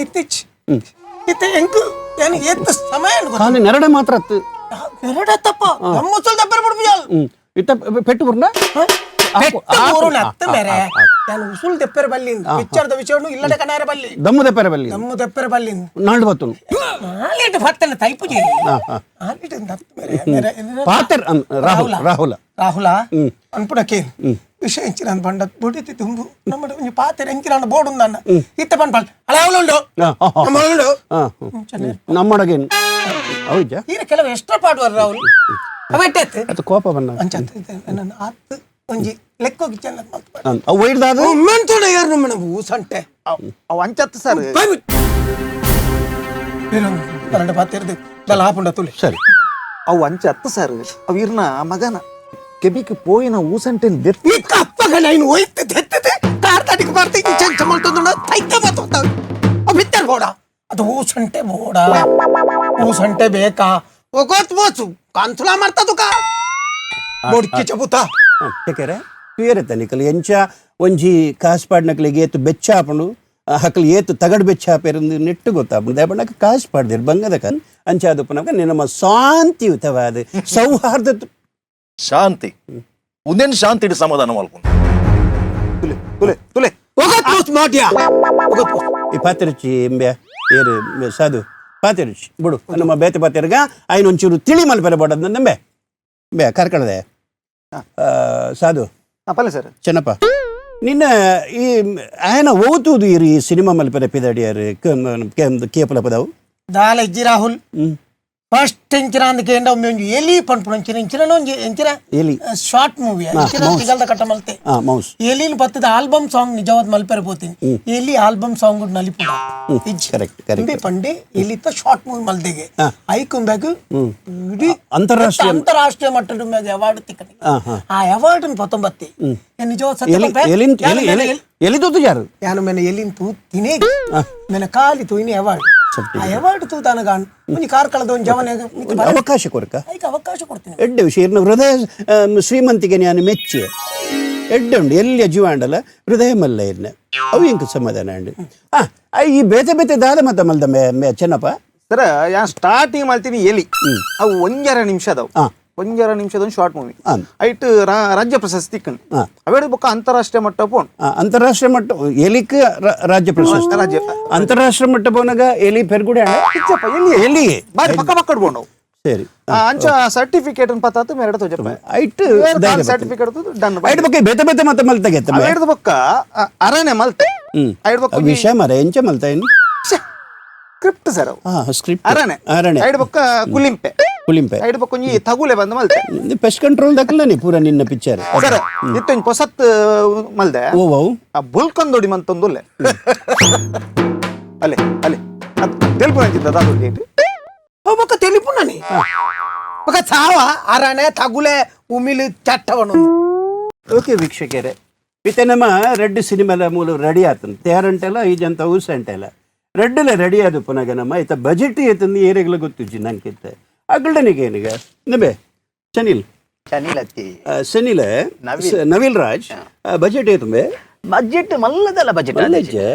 ಇತ್ತೀಚ್ ಇತ್ತ ಎಂಕು ಏನು ಏತು ಸಮಯ ಕಾಲು ನೆರಡೆ ಮಾತ್ರ ಅತ್ತು ಎರಡತ್ತಪ್ಪ ದಮ್ಮುಸುಲ್ ದೆಪ್ಪೆರೆ ಬೊಡ್ಪು ಜಾಲ್ ಇತ್ತ ಪೆಟ್ಟು ಬುರ್ನ ಅತ್ತ ಬೇರೆ ನಾನು ಉಸುಲ್ ದೆಪ್ಪೆರೆ ಬಲ್ಲಿ ಪಿಕ್ಚರ್ದ ವಿಷಯವನ್ನು ಇಲ್ಲಡೆ ಕನಾರೆ ಬಲ್ಲಿ ದಮ್ಮು ದೆಪ್ಪೆರೆ ಬಲ್ಲಿ ದಮ್ಮು ದೆಪ್ಪೆರೆ ಬಲ್ಲಿ ನಾಡು ಬತ್ತುನು ಆಲೇಟ್ ಭತ್ತನ ತೈಪು ಜೇರಿ ಆಲೇಟ್ ದತ್ತು ಬೇರೆ ಪಾತೆರ್ ರಾಹುಲ್ ರಾಹುಲ ರಾಹುಲ ಅನ್ಪುಣ ಕೇನ್ ವಿಷಯ ಎಂಚಿನ ಬಂಡ ಬುಡಿತಿ ತುಂಬು ನಮ್ಮ ಒಂಜಿ ಪಾತೆರೆ ಎಂಚಿನ ಬೋರ್ಡ್ ಉಂದಣ್ಣ ಇತ್ತ ಪನ್ಪಲ್ ಅಳ ಉಂಡು ನಮ್ಮ ಉಂಡು ನಮ್ಮೊಡಗೇನು ಹೌದಾ ಈರ ಕೆಲವು ಎಕ್ಸ್ಟ್ರಾ ಪಾಡುವರು ರಾಹುಲ್ ಅವೆಟ್ಟೆತ್ತು ಅದು ಕೋಪ ಬನ್ನ ಅಂಚತ್ತು ನನ್ನ ಆತ್ ಒಂಜಿ ಲೆಕ್ಕೋಗಿ ಚೆನ್ನ ಅವು ಒಯ್ದಾದ ಮೆಂತೋಡ ಯಾರು ನಮ್ಮ ಊಸಂಟೆ ಅವು ಅಂಚತ್ತು ಸರ್ ಕನ್ನಡ ಪಾತಿರ್ದು ದಲ ಹಾಪುಂಡ ತುಳಿ ಸರಿ ಅವು ಅಂಚತ್ತು ಸರ್ ಅವು ಇರ್ನ ಮಗನ ಕೆಬಿಕ್ ಪೋಯಿನ ಊಸಂಟೆನ್ ದೆತ್ತಿ ನಿಕ್ಕ ಅಪ್ಪಗ ನೈನ್ ಒಯ್ತು ತೆತ್ತದೆ ಕಾರ್ ತಡಿಗೆ ಬರ್ತಿ ಚೆಂಚ ಮಾಡ್ತಂದು ತೈತ ಬರ್ತದ ಅವು ಬಿತ್ತಾರೆ ಬೋಡ ಅದು ಊಸಂಟೆ ಬೋಡ ಊಸಂಟೆ ಬೇಕಾ ಒಗೋತ್ ಬೋಸು ಕಾನ್ಸುಲ ಮಾಡ್ತದು ಕಾ ಬೊಡ್ಕಿ ಚಬುತಾ ಯಾಕೆರೆ ತುಯರತ್ತ ನಿಕಲ್ ಎಂಚ ಒಂಜಿ ಕಾಸು ಪಾಡ್ನಕ್ಲಿಗೆ ಏತು ಬೆಚ್ಚ ಆಪುಂಡು ಹಕ್ಲು ಏತು ತಗಡು ಬೆಚ್ಚ ಆಪೇರಂದು ನೆಟ್ಟು ಗೊತ್ತಾಪುಂಡು ದೇಪಣ್ಣಕ್ಕೆ ಕಾಸು ಪಾಡ್ದಿರು ಬಂಗದ ಕನ್ ಅಂಚಾದಪ್ಪನಕ ನಿನ್ನ ಶಾಂತಿಯುತವಾದ ಸೌಹಾರ್ದ ಶಾಂತಿ ಉಂದೇನ್ ಶಾಂತಿ ಇಡು ಸಮಾಧಾನ ಮಲ್ಪುಂಡು ತುಲೆ ತುಲೆ ತುಲೆ ಒಗೋತ್ ಬೋಸ್ ಮಾಡ್ಯಾ ಒಗೋತ್ ಬೋಸ್ ಈ ಪಾತಿರುಚಿ ಎಂಬೆ ಏರು ಸಾಧು ಪಾತಿರುಚಿ ಬಿಡು ನಮ್ಮ ಬೇತೆ ಪಾತಿರ್ಗ ಆಯ್ನ ಒಂಚೂರು ತಿಳಿ ಮಲ್ಪೆರೆ ಬೋಡದ್ ನಂಬೆ ಬೇ ಕರ್ಕಳದೆ ಸಾಧು ಪಲ್ಲೆ ಸರ್ ಚೆನ್ನಪ್ಪ ನಿನ್ನ ಈ ಆಯನ ಓತುದು ಇರು ಈ ಸಿನಿಮಾ ಮಲ್ಪೆರೆ ಪಿದಡಿಯಾರು ಕೇಪಲ ಪದವು ದಾಲ ಇಜ್ಜಿ ರಾಹುಲ್ ಫಸ್ಟ್ ಎಂಚಿನ ಅಂದಕೇಂಡ ಒಮ್ಮೆ ಒಂಜಿ ಎಲಿ ಪನ್ಪುನ ಅಂಚಿನ ಎಂಚಿನ ಒಂಜಿ ಎಂಚಿನ ಎಲಿ. ಶಾರ್ಟ್ ಮೂವಿ ಎಂಚಿನ ತಿಗಲ್ದ ಕಟ್ಟ ಮಲ್ತೆ ಮೌಸ್ ಎಲಿನ ಬತ್ತದ ಆಲ್ಬಮ್ ಸಾಂಗ್ ನಿಜವಾದ ಮಲ್ಪೆರೆ ಪೋತೀನಿ ಎಲಿ ಆಲ್ಬಮ್ ಸಾಂಗ್ ನಲಿಪುಡ ಇಜ್ಜಿ ಕರೆಕ್ಟ್, ಕರೆಕ್ಟ್. ಇಂಬೆ ಪಂಡೆ ಎಲಿತ ಶಾರ್ಟ್ ಮೂವಿ ಮಲ್ದೆಗೆ ಐಕುಂಬೆಗ್ ಇಡೀ ಅಂತಾರಾಷ್ಟ್ರೀಯ ಮಟ್ಟದ ಮ್ಯಾಗ ಅವಾರ್ಡ್ ತಿಕ್ಕನಿ ಆ ಅವಾರ್ಡ್ ಪತ್ತೊಂಬತ್ತಿ ನಿಜವಾದ ಸತ್ಯ ಎಲಿ ಪನ್ಪೆ, ಎಲಿನ್ ಯಾನು ಎಲಿ ಮೇನೆ ಎಲಿ ಎಲಿ ತೂತು ಯಾರು ಯಾನು ಮೇನೆ ಎಲಿನ್ ತೂ ತಿನೇ ಮೇನೆ ಕಾಲಿ ತೂಯಿನಿ ಅವಾರ್ಡ್ ಆ ಅವಾರ್ಡ್ ತೂತಾನಗಾನ್ ಒಂಜಿ ಕಾರ್ಕಳದ ಒಂಜಿ ಜವನ ಅವಕಾಶ ಕೊರಕ ಐಕ್ ಅವಕಾಶ ಕೊಡ್ತೀನಿ ಎಡ್ಡೆ ವಿಷಯ ಇರ್ನ ಹೃದಯ ಶ್ರೀಮಂತಿಗೆ ನಾನು ಮೆಚ್ಚಿ ಎಡ್ಡೆ ಉಂಡು ಎಲ್ಲಿಯ ಜೀವಾಂಡಲ ಹೃದಯ ಮಲ್ಲ ಇರ್ನ ಅವು ಎಂಕ ಸಮಾಧಾನ ಉಂಡು ಈ ಬೇತೆ ಬೇತೆ ದಾದ ಮತ್ತ ಮಲ್ದ ಮೇ ಚೆನ್ನಪ್ಪ ಸರ್ ಯಾನ್ ಸ್ಟಾರ್ಟಿಂಗ್ ಮಾಡ್ತೀನಿ ಎಲಿ ಅವು ಒಂಜರ ನಿಮಿಷದವು ಒಂಜರ ನಿಮಿಷದ ಒಂದು ಶಾರ್ಟ್ ಮೂವಿ ಐಟ್ ರಾಜ್ಯ ಪ್ರಶಸ್ತಿ ಕಣ್ ಅವೇಡು ಬೊಕ್ಕ ಅಂತಾರಾಷ್ಟ್ರೀಯ ಮಟ್ಟ ಪೋಣ್ ಅಂತಾರಾಷ್ಟ್ರೀಯ ಮಟ್ಟ ಎಲಿಕ್ ರಾಜ್ಯ ಪ್ರಶಸ್ತಿ ರಾಜ್ಯ ಅಂತಾರಾಷ್ಟ್ರೀಯ ಮಟ್ಟ ಪೋನಾಗ ಎಲಿ ಪೆರ್ಗುಡೆ ಎಲ್ಲಿ ಎಲಿ ಬಾರಿ ಪಕ್ಕ ಪಕ್ಕಡ್ ಬೋಂಡವು ಸರಿ ಅಂಚ ಸರ್ಟಿಫಿಕೇಟ್ ಪತ್ತಾತು ಮೇರಡ ತೋಜಪ್ಪ ಐಟ್ ಸರ್ಟಿಫಿಕೇಟ್ ಡನ್ ಐಟ್ ಬೊಕ್ಕ ಬೇತೆ ಬೇತೆ ಮತ್ತ ಮಲ್ತಾಗೆತ್ತ ಅವೇಡ್ದ ಬೊಕ್ಕ ಅರನೆ ಮಲ್ತೆ ಐಡ್ ಬೊಕ್ಕ ವಿಷಯ ಮರ ಎಂಚ ಮಲ್ತ ಏನು Script sir. Script. ಅರಣೆ. ಅರಣೆ. ಐಡ್ ಬೊಕ್ಕ ಕುಲಿಂಪೆ. ಕುಲಿಂಪೆ. ಐಡ್ ಬೊಕ್ಕ ಒಂಜಿ ತಗುಲೆ ಬಂದು ಮಲ್ತೆ. ಪೆಸ್ಟ್ ಕಂಟ್ರೋಲ್ ದಕ್ಕಲನೆ ಪೂರ ನಿನ್ನ ಪಿಕ್ಚರ್. ಸರ್ ಇತ್ತೊಂಜಿ ಪೊಸತ್ ಮಲ್ದೆ. ಓ ಓ. ಆ ಬುಲ್ಕಂದೊಡಿ ಮಂತೊಂದುಲ್ಲೆ. ಅಲೆ ಅಲೆ ಅದು ತೆಲುಪು ಅಂಚಿದ್ದ ಅದು ಗೇಟ್. ಬೊಕ್ಕ ತೆಲಿಪುನನಿ ಬೊಕ್ಕ ಸಾವ ಅರಣೆ ತಗುಲೆ ಉಮಿಲು ಚಟ್ಟವನು. ಓಕೆ ವೀಕ್ಷಕರೇ, ಇತ್ತೆ ನಮ್ಮ ರೆಡ್ ಸಿನಿಮಾದ ಮೂಲ ರೆಡಿ ಆತನ ತೇರಂಟೆಲ್ಲ ಈ ಜಂತ ಊಸಂಟೆಲ್ಲ ರೆಡ್ಡಲ್ಲ ರೆಡಿ ಆದ ಪುನಗ ನಮ್ಮ ಈತ ಬಜೆಟ್ ಏತಂದು ಏರೆಗ್ಲ ಗೊತ್ತುಜ್ಜಿ ನಂಕಿತ್ತೆ ಅಗಲ್ಡನಿಗೆ ಏನೀಗ ನಬೆ ಶನಿಲ್ ಶನಿಲ್ ಅತ್ತಿ ಶನಿಲ ನವೀಲ್. ನವೀಲ್ ರಾಜ್ ಬಜೆಟ್ ಏತುಂಬೆ ಬಜೆಟ್ ಮಲ್ಲದಲ್ಲ ಬಜೆಟ್ ಮಲ್ಲಜ್ಜೆ?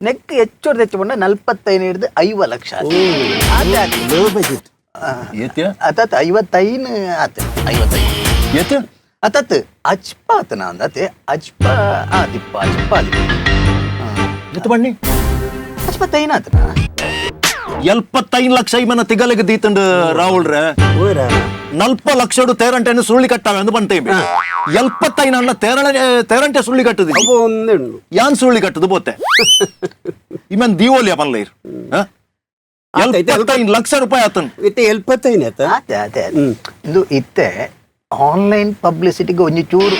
ನೆಕ್ ಹೆಚ್ಚು ಹೆಚ್ಚು ಬಂಡ 45 ಹಿಡಿದು 50 ಲಕ್ಷ ಆತೆ ಆತೆ. ಲೋ ಬಜೆಟ್ ಏತ್ಯ ಅತತ್ 55 ಆತೆ 55 ಏತ್ಯ ಅತತ್ ಅಜ್ಪ ಆತನ ಅಂದತೆ ಅಜ್ಪ ಆದಿಪ್ಪ ಅಜ್ಪ ಆದಿಪ್ಪ ಎತ್ತು ಬಣ್ಣಿ ಅಜ್ಪ ತೈನ ಆತನ 75 ಲಕ್ಷ ಇಮನ ತಿಗಲಿಗೆ ದೀತಂಡು ರಾಹುಲ್ರೆ ಓಯ್ರ 40 ಲಕ್ಷಡು ತೇರಂಟೆಯನ್ನು ಸುಳ್ಳಿ ಕಟ್ಟಾವೆ ಅಂದು ಬಂತೇವೆ 75 ಅಣ್ಣ ತೇರಂಟೆ ಸುಳ್ಳಿ ಕಟ್ಟುದು ಅವು ಒಂದೇ ಉಂಡು ಯಾನ್ ಸುಳ್ಳಿ ಕಟ್ಟುದು ಬೋತೆ ಇಮನ್ ದೀವೋಲಿಯ ಪನ್ಲೈರ್ 75 ಲಕ್ಷ ರೂಪಾಯಿ ಆತನ್ ಇತ್ತೆ 75 ಆತ ಆತೆ ಆತೆ ಆತೆ. ಇದು ಇತ್ತೆ ಆನ್ಲೈನ್ ಪಬ್ಲಿಸಿಟಿಗೆ ಒಂಜಿ ಚೂರು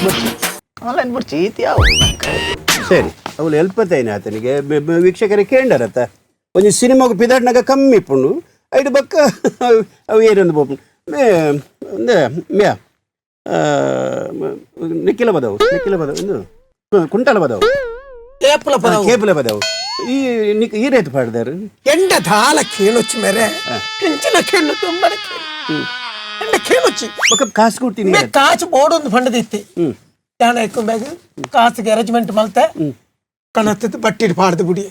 ಬುಡ್ಚಿ ಆನ್ಲೈನ್ ಬುಡ್ಚಿ ಈತಿ ಯಾವ ಸರಿ ಅವಳು 75 ಆತನಿಗೆ ವೀಕ್ಷಕರಿಗೆ ಕೇಂಡರತ್ತ ಒಂಜಿ ಸಿನಿಮಾಗ ಪಿದಾಡ್ನಾಗ ಕಮ್ಮಿ ಪುಣ್ಣು ಐಡು ಬಕ್ಕ ಅವು ಏರೊಂದು ಬೋಪು ಮೇ ಒಂದೇ ಮ್ಯಾ ನಿಕ್ಕಿಲ ಬದವು ನಿಕ್ಕಿಲ ಬದವು ಇಂದು ಕುಂಟಲ ಬದವು ಕೇಪುಲ ಪದವು ಕೇಪುಲ ಬದವು ಈ ನಿಕ್ ಈ ರೇಟ್ ಪಾಡ್ದಾರು ಎಂಡ ದಾಲ ಕೇಣೊಚ್ಚಿ ಮೇರೆ ಹೆಂಚಿನ ಕೇಣು ತುಂಬನ ಕೇಣು ಎಂಡ ಕೇಣೊಚ್ಚಿ ಬೊಕ್ಕ ಕಾಸು ಕೊಡ್ತೀನಿ ಮೇ ಕಾಸು ಬೋರ್ಡೊಂದು ಫಂಡದಿತ್ತಿ ಯಾನ ಎಕ್ಕೊಂಬೇಗ ಕಾಸುಗೆ ಅರೇಂಜ್ಮೆಂಟ್ ಮಲ್ತೆ ಕಣತ್ತದ ಬಟ್ಟಿಡ್ ಪಾಡ್ದು ಬುಡಿ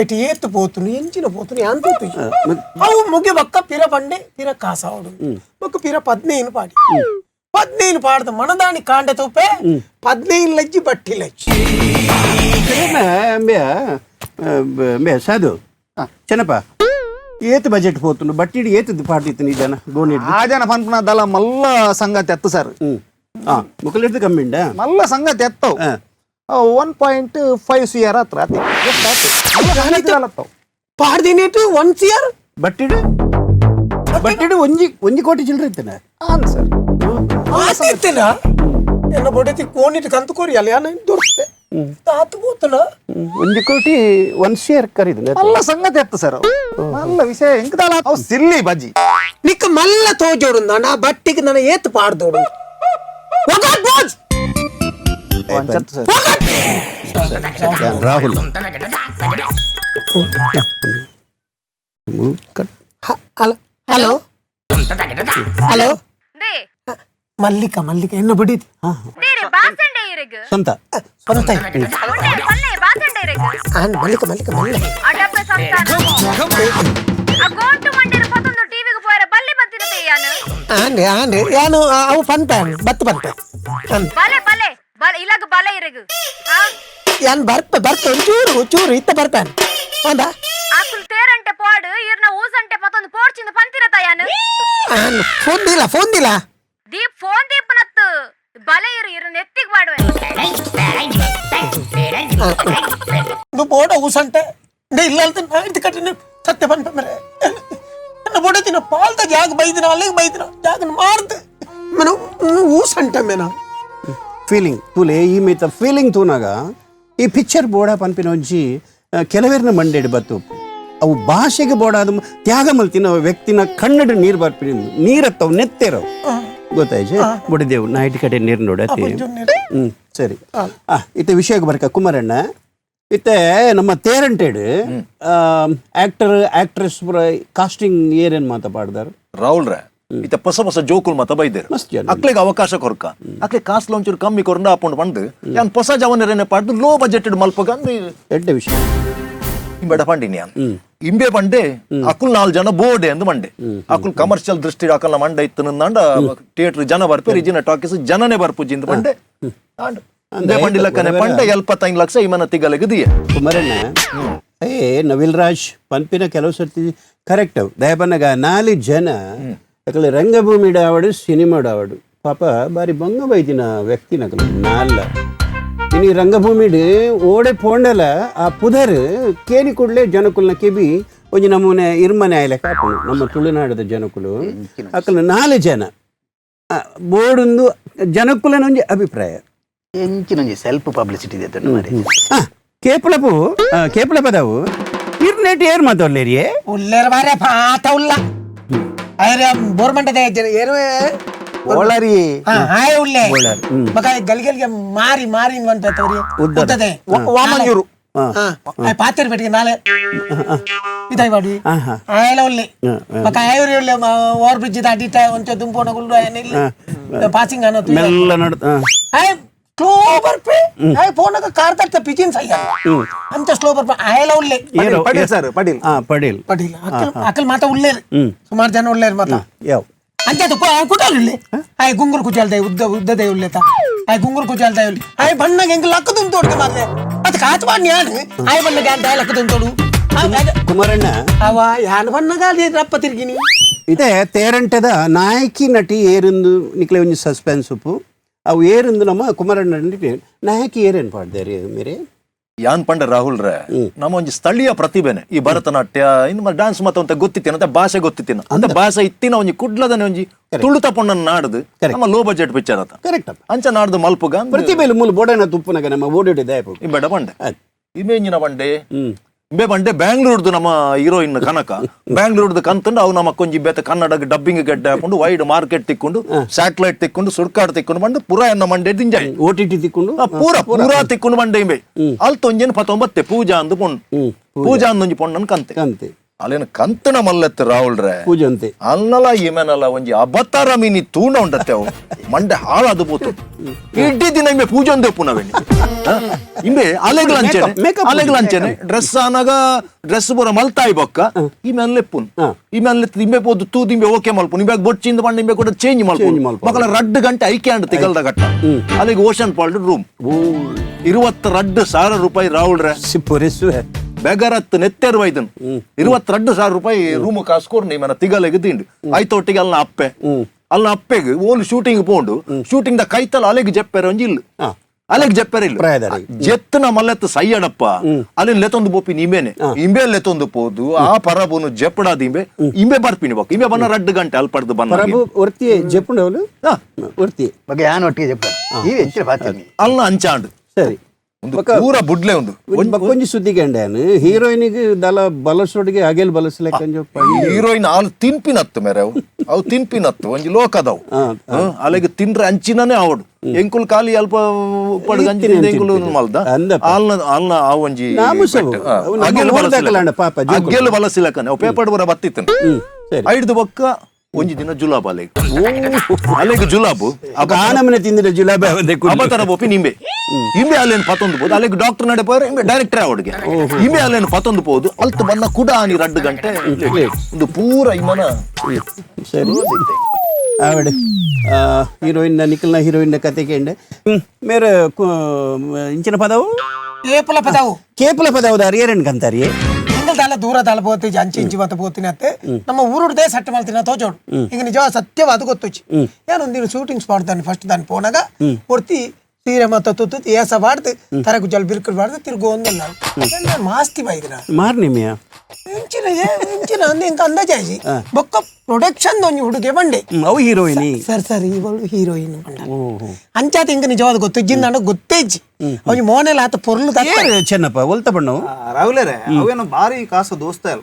ಐಟ್ ಏತು ಪೋತುನು ಎಂಚಿನ ಪೋತುನು ಯಾನ್ ತೋತು ಅವು ಮುಗಿ ಬಕ್ಕ ಪಿರ ಬಂಡೆ ಪಿರ ಕಾಸಾವಡು ಬೊಕ್ಕ ಪಿರ 15 ಪಾಡಿ 15 ಪಾಡ್ದು ಮನದಾನಿ ಕಾಂಡೆ ತೂಪೆ 15 ಲಜ್ಜಿ ಬಟ್ಟಿ ಲಜ್ಜಿ ಮೇ ಸಾಧು ಚೆನ್ನಪ್ಪ ಏತು ಬಜೆಟ್ ಪೋತುಂಡು ಬಟ್ಟಿಡ್ ಏತದ್ದು ಪಾಡ್ದಿತ್ತು ಈ ಜನ ಗೋಣಿ ಆ ಜನ ಪನ್ಪುನ ದಲ ಮಲ್ಲ ಸಂಗತಿ ಎತ್ತು ಸರ್. ಹಾಂ ಮುಕ್ಕಲಿಡ್ದು ಕಮ್ಮಿಂಡ ಮಲ್ಲ ಸಂಗತಿ ಎತ್ತವು 1.5 CR ಹತ್ರ ಅತ್ತೆ ಪಾಡ್ದಿನೇಟು 1 CR ಬಟ್ಟಿಡು ಬಟ್ಟಿಡು ಒಂಜಿ ಒಂಜಿ ಕೋಟಿ ಚಿಲ್ಲರೆ ಇತ್ತನ ಆನ್ ಸರ್ ಆತಿತ್ತೇನ ಎನ್ನ ಬೊಡೆತಿ ಕೋಣಿಟ್ ಕಂತು ಕೋರಿ ಅಲ್ಲ ಯಾನ ದೊರ್ತೆ ತಾತು ಪೋತುನ ಒಂಜಿ ಕೋಟಿ 1 CR ಕರೀದು ಮಲ್ಲ ಸಂಗತಿ ಎತ್ತು ಸರ್. ಮಲ್ಲ ವಿಷಯ ಎಂಕದಾಲ ಅವು ಸಿಲ್ಲಿ ಬಜ್ಜಿ ನಿಕ್ಕ ಮಲ್ಲ ತೋಜೋಡು ನಾ ಬಟ್ಟಿಗೆ ನನ್ನ ಏತು ಪಾಡ್ದೋಡು Rahul hello hello Mallika Mallika ಎನ್ನ ಬಡಿತಿ ಸ್ವಂತ ಸ್ವಂತ ಮಲ್ಲಿಕ ಮಲ್ಲಿಕ ಮಲ್ಲಿಕ ಆಂಡೆ ಆಂಡೆ ಯಾನು ಅವು ಪಂಪೆ ಬತ್ತು ಪಂಪೆ ಯಾನ್ ಬರ್ಪೆ ಬರ್ಪೆ ಒಂಚೂರು ಚೂರು ಇತ್ತ ಬರ್ಪೆ ಅಂದ ಫೋನ್ ದಿಲ್ಲ ಫೋನ್ ದಿಲ್ಲ ದೀಪ್ ಫೋನ್ ದೀಪನತ್ತು ಬಲೆ ಇರು ಇರು ನೆತ್ತಿಗೆ ಬಾಡುವೆ నువ్వు బోడ ఊసంటే అంటే ఇల్లంతా ఇది కట్టిన సత్య పని మరే ನನ್ನ ಬೊಡತಿನ ಪಾಲ್ದ ಜಾಗ ಬೈದಿನ ಅಲ್ಲಿಗೆ ಬೈದಿನ ಜಾಗ ಮಾರ್ದು మనం ಊಸಂಟ ಮೇನ ಫೀಲಿಂಗ್ ತೂಲೆ ಈ ಮೇತ ಫೀಲಿಂಗ್ ತೂನಾಗ ಈ ಪಿಕ್ಚರ್ ಬೋಡ ಪನ್ಪಿನ ಒಂಜಿ ಕೆಲವೇರ್ನ ಮಂಡೆಡ್ ಬತ್ತು ಅವು ಭಾಷೆಗೆ ಬೋಡಾದ ತ್ಯಾಗ ಮಲ್ತಿನ ವ್ಯಕ್ತಿನ ಕನ್ನಡ ನೀರು ಬರ್ಪಿನ ನೀರತ್ತವು ನೆತ್ತೇರವು ಗೊತ್ತಾಯ್ತು ಬುಡಿದೇವು ನೈಟ್ ಕಡೆ ನೀರು ನೋಡತಿ ಹ್ಞೂ ಸರಿ ಇತ್ತೆ ವಿಷಯಕ್ಕೆ ಬರ್ಕ ಕುಮಾರಣ್ಣ ಇತ್ತೆ ನಮ್ಮ ತೇರಂಟೇಡು actor actress casting ಏನೇನು ಮಾತಾಡ್ದಾರು ರಾಹುಲ್ ರೇ ಇತ್ತೆ ಹೊಸ ಹೊಸ ಜೋಕುಲ್ ಮತ ಬೈದೇರು ಅಕ್ಲೆಗೆ ಅವಕಾಶ ಕೊರ್ಕ ಅಕ್ಲೆ ಕಾಸ್ ಒಂಚೂರು ಕಮ್ಮಿ ಕೊರಂಡ ಹಾಕೊಂಡು ಬಂದು ಯಾನ್ ಹೊಸ ಜವನರೇನೆ ಪಾಡ್ದು ಲೋ ಬಜೆಟ್ ಮಲ್ಪಗಂದು ಎಡ್ಡೆ ವಿಷಯ ಇಂಬೇಡ ಪಂಡಿನಿ ಇಂಬೆ ಪಂಡೆ ಅಕುಲ್ 4 ಜನ ಬೋರ್ಡೆ ಅಂದು ಮಂಡೆ ಅಕುಲ್ ಕಮರ್ಷಿಯಲ್ ದೃಷ್ಟಿ ಅಕಲ್ನ ಮಂಡೆ ಇತ್ತು ನಂದ ಥಿಯೇಟರ್ ಜನ ಬರ್ಪೆ ರಿಜಿನ ಟಾಕೀಸ್ ಜನನೇ ಬರ್ಪುಜಿ ಇಂದು ಪಂಡೆ ಪಂಡಿಲಕ್ಕನೆ ಪಂಡೆ 75 ಲಕ್ಷ ಇಮನ ತಿಗಲಿಗೆ ದಿಯೆ ಕುಮಾರಣ್ಣ ಏ ನವಿಲ್ ರಾಜ್ ಪನ್ಪಿನ ಕೆಲವು ಸರ್ತಿ ಕರೆಕ್ಟ್ ದಯಪನ್ನಗ 4 ಜನ ಅಕಲೆ ರಂಗಭೂಮಿ ಡಾವಡು ಸಿನಿಮಾ ಡಾವಡು ಪಾಪ ಬಾರಿ ಬಂಗ ಬೈದಿನ ವ್ಯಕ್ತಿ ನಕಲು 4 ಇನಿ ರಂಗಭೂಮಿಡ್ ಓಡೆ ಪೋಂಡಲ ಆ ಪುದರ್ ಕೇನಿ ಕೂಡಲೇ ಜನಕುಲ್ನ ಕೆಬಿ ಒಂಜಿ ನಮೂನೆ ಇರ್ಮನೆ ಆಯ್ಲೆ ಕಾಪುನು ನಮ್ಮ ತುಳುನಾಡದ ಜನಕುಲು ಅಕಲ್ 4 ಜನ ಬೋರ್ಡೊಂದು ಜನಕುಲನ ಒಂಜಿ ಅಭಿಪ್ರಾಯ ಎಂಚಿನೊಂಜಿ ಸೆಲ್ಫ್ ಪಬ್ಲಿಸಿಟಿ ಇದೆ ಕೇಪುಳಪು ಕೇಪುಳ ಪದವು ಇರ್ನೇಟ್ ಏರ್ ಮಾತೋಲ್ಲೇರಿಯೇ ಉಲ್ಲೇರ ಬಾರೆ ಪಾತ ಉಲ್ಲ ಅರೆ ಬೋರ್ಮಂಟದ ಏರು ಓಳರಿ ಹಾಯ್ ಉಲ್ಲೆ ಮಗ ಗಲ್ಗೆಲ್ಗೆ ಮಾರಿ ಮಾರಿ ಅನ್ಪೇತವ್ರಿ ಉದ್ದದೆ ವಾಮಂಜೂರು ಪಾತೇರ್ ಪೆಟ್ಟಿಗೆ ನಾಳೆ ಇದಾಯ್ ಮಾಡಿ ಆಯಲ ಉಲ್ಲೆ ಮಗ ಆಯೂರಿ ಉಲ್ಲೆ ಓವರ್ ಬ್ರಿಡ್ಜ್ ದಾಟಿಟ ಒಂಚ ದುಂಪೋಣ ಗುಲ್ಡು ಏನಿಲ್ಲ ಪಾಸಿಂಗ್ ಅನ್ನೋ ಮೆಲ್ಲ ನಡ್ ಆಯ್ ಸ್ಲೋ ಬರ್ಪೆ ಆಯ್ ಫೋನಾಗ ಕಾರ್ ತಟ್ಟ ಪಿಜಿನ್ ಸಯ್ಯ ಅಂತ ಸ್ಲೋ ಬರ್ಪೆ ಆಯಲ ಉಲ್ಲೆ ಪಡೀಲ್ ಸರ್ ಪಡೀಲ್ ಪಡೀಲ್ ಪಡೀಲ್ ಅಕಲ್ ಅಕಲ್ ಮಾತ ಉಲ್ಲೇರ್ ಸುಮಾರು ಜನ ಉಲ್ಲೇರ್ ಮಾತ ಯಾವ ಅಂತ ಕುಟಾಲ್ ಆಯ್ ಗುಂಗುರು ಕುಚಾಲ್ದೆ ಉದ್ದ ಉದ್ದದೆ ಉಲ್ಲೇತ ಆಯ್ ಗುಂಗುರು ಕುಚಾಲ್ದೆ ಉಲ್ಲೆ ಆಯ್ ಬಣ್ಣಗೆ ಹೆಂಗ್ ಲಕ್ಕದುಂ ತೋಡ್ಕೆ ಮಾರ್ರೆ ಅದು ಕಾಚು ಬಾಣ್ ಯಾನು ಆಯ್ ಬಣ್ಣಗೆ ಅಂತ ಲಕ್ಕದುಂ ತೋಡು ಕುಮಾರಣ್ಣ ಅವ ಯಾನ್ ಬಣ್ಣಗ ರಪ್ಪ ತಿರ್ಗಿನಿ ಇದೇ ತೇರಂಟದ ನಾಯಕಿ ನಟಿ ಏರಿಂದು ನಿಕ್ಲೆ ಒಂಜಿ ಸಸ್ಪೆನ್ಸ್ ಉಪ್ಪು ಅವು ಏರಿಂದು ನಮ್ಮ ಕುಮಾರಣ್ಣ ನಾಯಕಿ ಏರೇನು ಪಾಡ್ದೇರಿ ಮೇರೆ ಯಾನ್ ಪಂಡ ರಾಹುಲ್ ರೇ ನಮ್ಮ ಒಂಜಿ ಸ್ಥಳೀಯ ಪ್ರತಿಭೆನೆ ಈ ಭರತನಾಟ್ಯ ಇನ್ನು ಡಾನ್ಸ್ ಮತ್ತ ಅಂತ ಗೊತ್ತಿತ್ತಿನ ಅಂತ ಭಾಷೆ ಗೊತ್ತಿತ್ತಿನ ಅಂತ ಭಾಷೆ ಇತ್ತಿನ ಒಂಜಿ ಕುಡ್ಲದನೆ ಒಂಜಿ ತುಳುತ ಪೊಣ್ಣನ್ ನಾಡ್ದು ನಮ್ಮ low budget picture ಅತ ಕರೆಕ್ಟ್ ಅಂಚ ನಾಡ್ದು ಮಲ್ಪುಗ ಪ್ರತಿಭೆ ಮೂಲ ಬೋಡನ ತುಪ್ಪುನಗ ನಮ್ಮ ಓಡೋಡಿ ದಯಪು ಇಂಬೇಡ ಬಂಡೆ ಇಮೇಂಜಿನ ಬಂಡೆ ಇಂಬೆ ಬಂಡೆ ಬ್ಯಾಂಗ್ಳೂರ್ದು ನಮ್ಮ ಹೀರೋಯಿನ್ ಕನಕ ಬ್ಯಾಂಗ್ಳೂರ್ದು ಕಂತಂಡು ಅವು ನಮ್ಮ ಕೊಂಜಿ ಬೇತ ಕನ್ನಡ ಡಬ್ಬಿಂಗ್ ಗೆಡ್ಡೆ ಹಾಕೊಂಡು ವೈಡ್ ಮಾರ್ಕೆಟ್ ತಿಕ್ಕೊಂಡು ಸ್ಯಾಟಲೈಟ್ ತಿಕ್ಕೊಂಡು ಸುಡ್ಕಾಡ್ ತಿಕ್ಕೊಂಡು ಬಂದು ಪೂರಾ ಎನ್ನ ಮಂಡೆ ದಿಂಜಾಯಿ ಓಟಿಟಿ ತಿಕ್ಕೊಂಡು ಪೂರ ಪೂರಾ ತಿಕ್ಕೊಂಡು ಬಂಡೆ ಇಂಬೆ ಅಲ್ ತೊಂಜೇನು ಪತ್ತೊಂಬತ್ತೆ ಪೂಜಾ ಅಂದು ಪೊಣ್ಣು ಪೂಜಾ ಅಂದೊಂಜಿ ಪೊಣ್ಣನ್ ಕಂತೆ ಕಂತೆ ಅಲ್ಲೇನು ಕಂತನ ಮಲ್ಲತ್ತು ರಾಹುಲ್ರೆ ಪೂಜಂತೆ ಅಲ್ಲಲ್ಲ ಈಮೇನಲ್ಲ ಒಂಜಿ ಅಬತಾರ ಮೀನಿ ತೂಣ ಉಂಡತ್ತೆ ಅವು ಮಂಡೆ ಹಾಳಾದು ಪೋತು ಇಡೀ ದಿನ ಇಂಬೆ ಪೂಜೆ ಒಂದೇ ಪುನವೇಣಿ ಇಂಬೆ ಅಲೆಗ್ಲಂಚೆನೆ ಅಲೆಗ್ಲಂಚೆನೆ ಡ್ರೆಸ್ ಆನಾಗ ಡ್ರೆಸ್ ಪೂರ ಮಲ್ತಾಯಿ ಬೊಕ್ಕ ಈಮೆ ಅಲ್ಲೆಪ್ಪುನ್ ಈಮೆ ಅಲ್ಲೆತ್ತು ಇಂಬೆ ಪೋದು ತೂದು ಇಂಬೆ ಓಕೆ ಮಲ್ಪುನ್ ಇಂಬೆ ಬೊಚ್ಚಿಂದ ಬಂಡ ಇಂಬೆ ಕೂಡ ಚೇಂಜ್ ಮಲ್ಪುನ್ ಮಕ್ಕಳ 2 ಗಂಟೆ ಐಕೆ ಅಂಡ್ ತಿಗಲ್ದ ಘಟ್ಟ ಅಲ್ಲಿಗೆ ocean fault room 22,000 ರೂಪಾಯಿ ರಾಹುಲ್ರೆ ಬೆಗರತ್ ನೆತ್ತೆರುವ ಇದನ್ನು 22,000 ರೂಪಾಯಿ ರೂಮ್ ಕಾಸ್ಕೋರ್ ನಿಮ್ಮನ್ನ ತಿಗಲೆಗೆ ತಿಂಡು ಐತೊಟ್ಟಿಗೆ ಅಲ್ಲ ಅಪ್ಪೆ ಅಲ್ಲ ಅಪ್ಪೆಗೆ ಓಲ್ ಶೂಟಿಂಗ್ ಪೋಂಡು ಶೂಟಿಂಗ್ the ಕೈತಲ್ ಅಲೆಗೆ ಜಪ್ಪೆರ ಒಂಜಿ ಇಲ್ಲ ಅಲೆಗೆ ಜಪ್ಪೆರ ಇಲ್ಲ ಜೆತ್ತನ ಮಲ್ಲೆತ್ತು ಸೈಯಡಪ್ಪ ಅಲ್ಲಿ ಲೆತ್ತೊಂದು ಬೋಪಿ ನಿಂಬೆನೆ ಇಂಬೆ ಲೆತ್ತೊಂದು ಪೋದು ಆ ಪರಬುನು ಜಪ್ಪಡಾದ ಇಂಬೆ ಇಂಬೆ ಬರ್ಪಿನಿ ಬಾಕ ಇಂಬೆ ಬನ್ನ 2 ಗಂಟೆ ಅಲ್ಲಿ ಪಡೆದು ಬನ್ನ ಪರಬು ಒರ್ತಿ ಜಪ್ಪುಂಡವಲು ಒರ್ತಿ ಬಗ್ಗೆ ಯಾನ್ ಒಟ್ಟಿಗೆ ಜಪ್ಪ ಈ ಹೆಚ್ಚಿನ ಪಾತ್ರ ಅಲ್ಲ ಅಂಚಾಂಡು ಸರಿ ಪೂರ ಬುಡ್ಲೆ ಒಂದು ಒಂಜಿ ಸುದ್ದಿ ಗಂಡ್ಯಾನು ಹೀರೋಯಿನಿಗೆ ದಲ ಬಲಸೊಡಿಗೆ ಅಗೆಲ್ ಬಲಸಲೆಕ್ಕ ಹೀರೋಯಿನ್ ಆಲ್ ತಿನ್ಪಿನತ್ತು ಮೇರೆ ಅವು ಅವು ತಿನ್ಪಿನತ್ತು ಒಂಜಿ ಲೋಕದವು ಅಲ್ಲಿಗೆ ತಿನ್ರೆ ಅಂಚಿನನೇ ಅವಡು ಎಂಕುಲ್ ಖಾಲಿ ಅಲ್ಪ ಪಡ್ಗಂಜಿ ಎಂಕುಲು ಮಲ್ದ ಆಲ್ನ ಆಲ್ನ ಆ ಒಂಜಿ ಅಗೆಲ್ ಬಲಸಿಲಕನೆ ಅವು ಪೇಪರ್ ಬರ ಬತ್ತಿತ್ತನು ಐಡ್ದು ಬೊಕ್ಕ ಒಂಜಿ ದಿನ ಜುಲಾಬ್ ಅಲೆಗ್ ಅಲೆಗ್ ಜುಲಾಬು ಆನಮನೆ ತಿಂದಿನ ಜುಲಾಬ್ ಅಬತರ ಬೋಪಿ ನಿಂಬೆ ಇಂಬೆ ಅಲ್ಲೇನು ಪತ್ತೊಂದು ಪೋದು ಅಲ್ಲಿಗೆ ಡಾಕ್ಟರ್ ನಡೆ ಪೋರೆ ಇಂಬೆ ಡೈರೆಕ್ಟರ್ ಅವಡಿಗೆ ಇಂಬೆ ಅಲ್ಲೇನು ಪತ್ತೊಂದು ಪೋದು ಅಲ್ತು ಬನ್ನ ಕುಡ ಆನಿ 2 ಗಂಟೆ ಒಂದು ಪೂರ ಇಮ್ಮನ ಸರಿ ಆವಡೆ ಹೀರೋಯಿನ್ ನಿಖಲ್ನ ಹೀರೋಯಿನ್ ಕತೆ ಕೇಂಡೆ ಮೇರೆ ಇಂಚಿನ ಪದವು ಕೇಪಲ ಪದವು ಕೇಪಲ ಪದವು ದಾರಿ ಏರೇನು ಕಂತಾರಿ ದಾಲ ದೂರ ದಾಲ ಪೋತಿ ಅಂಚಿ ಇಂಚಿ ಮಾತ ಪೋತಿನ ಅತ್ತೆ ನಮ್ಮ ಊರುಡ್ದೇ ಸೆಟ್ ಮಾಡ್ತೀನಿ ತೋಚೋಡು ಈಗ ನಿಜ ಸತ್ಯವಾದ ಗೊತ್ತುಚ್ಚಿ ಏನೊಂದಿನ ಶೂಟಿಂಗ್ ಸ್ಪಾಟ್ ದಾನಿ ಫಸ್ಟ್ ದಾನಿ ಪೋನಾಗ ಒರ್ತಿ ಸೀರೆ ಮತ್ತ ತುತ್ತು ಏಸ ಬಾಡ್ದು ತರಕು ಜಲ್ ಬಿರ್ಕಲ್ ಬಾಡ್ದು ತಿರ್ಗು ಒಂದಲ್ಲ ಮಾಸ್ತಿ ಬೈದಿನ ಮಾರ್ನಿಮಿಯ ಇಂಚಿನ ಇಂಚಿನ ಅಂದ ಇಂಕ ಅಂದಾಜಾಜಿ ಬೊಕ್ಕ ಪ್ರೊಡಕ್ಷನ್ ಒಂಜಿ ಹುಡುಗೆ ಬಂಡೆ ಅವು heroine sir sir ಇವಳು ಹೀರೋಯಿನ್ ಬಂಡ ಅಂಚಾತ ಇಂಕ ನಿಜವಾದ ಗೊತ್ತು ಜಿಂದಾಂಡ ಗೊತ್ತೇ ಇಜ್ಜಿ ಅವನಿ ಮೋನೆಲ್ಲ ಆತ ಪೊರ್ಲು ಚೆನ್ನಪ್ಪ ಒಲ್ತ ಬಣ್ಣವು ರಾಹುಲರೇ ಅವೇನು ಭಾರಿ ಕಾಸು ದೋಸ್ತ ಅಲ್ಲ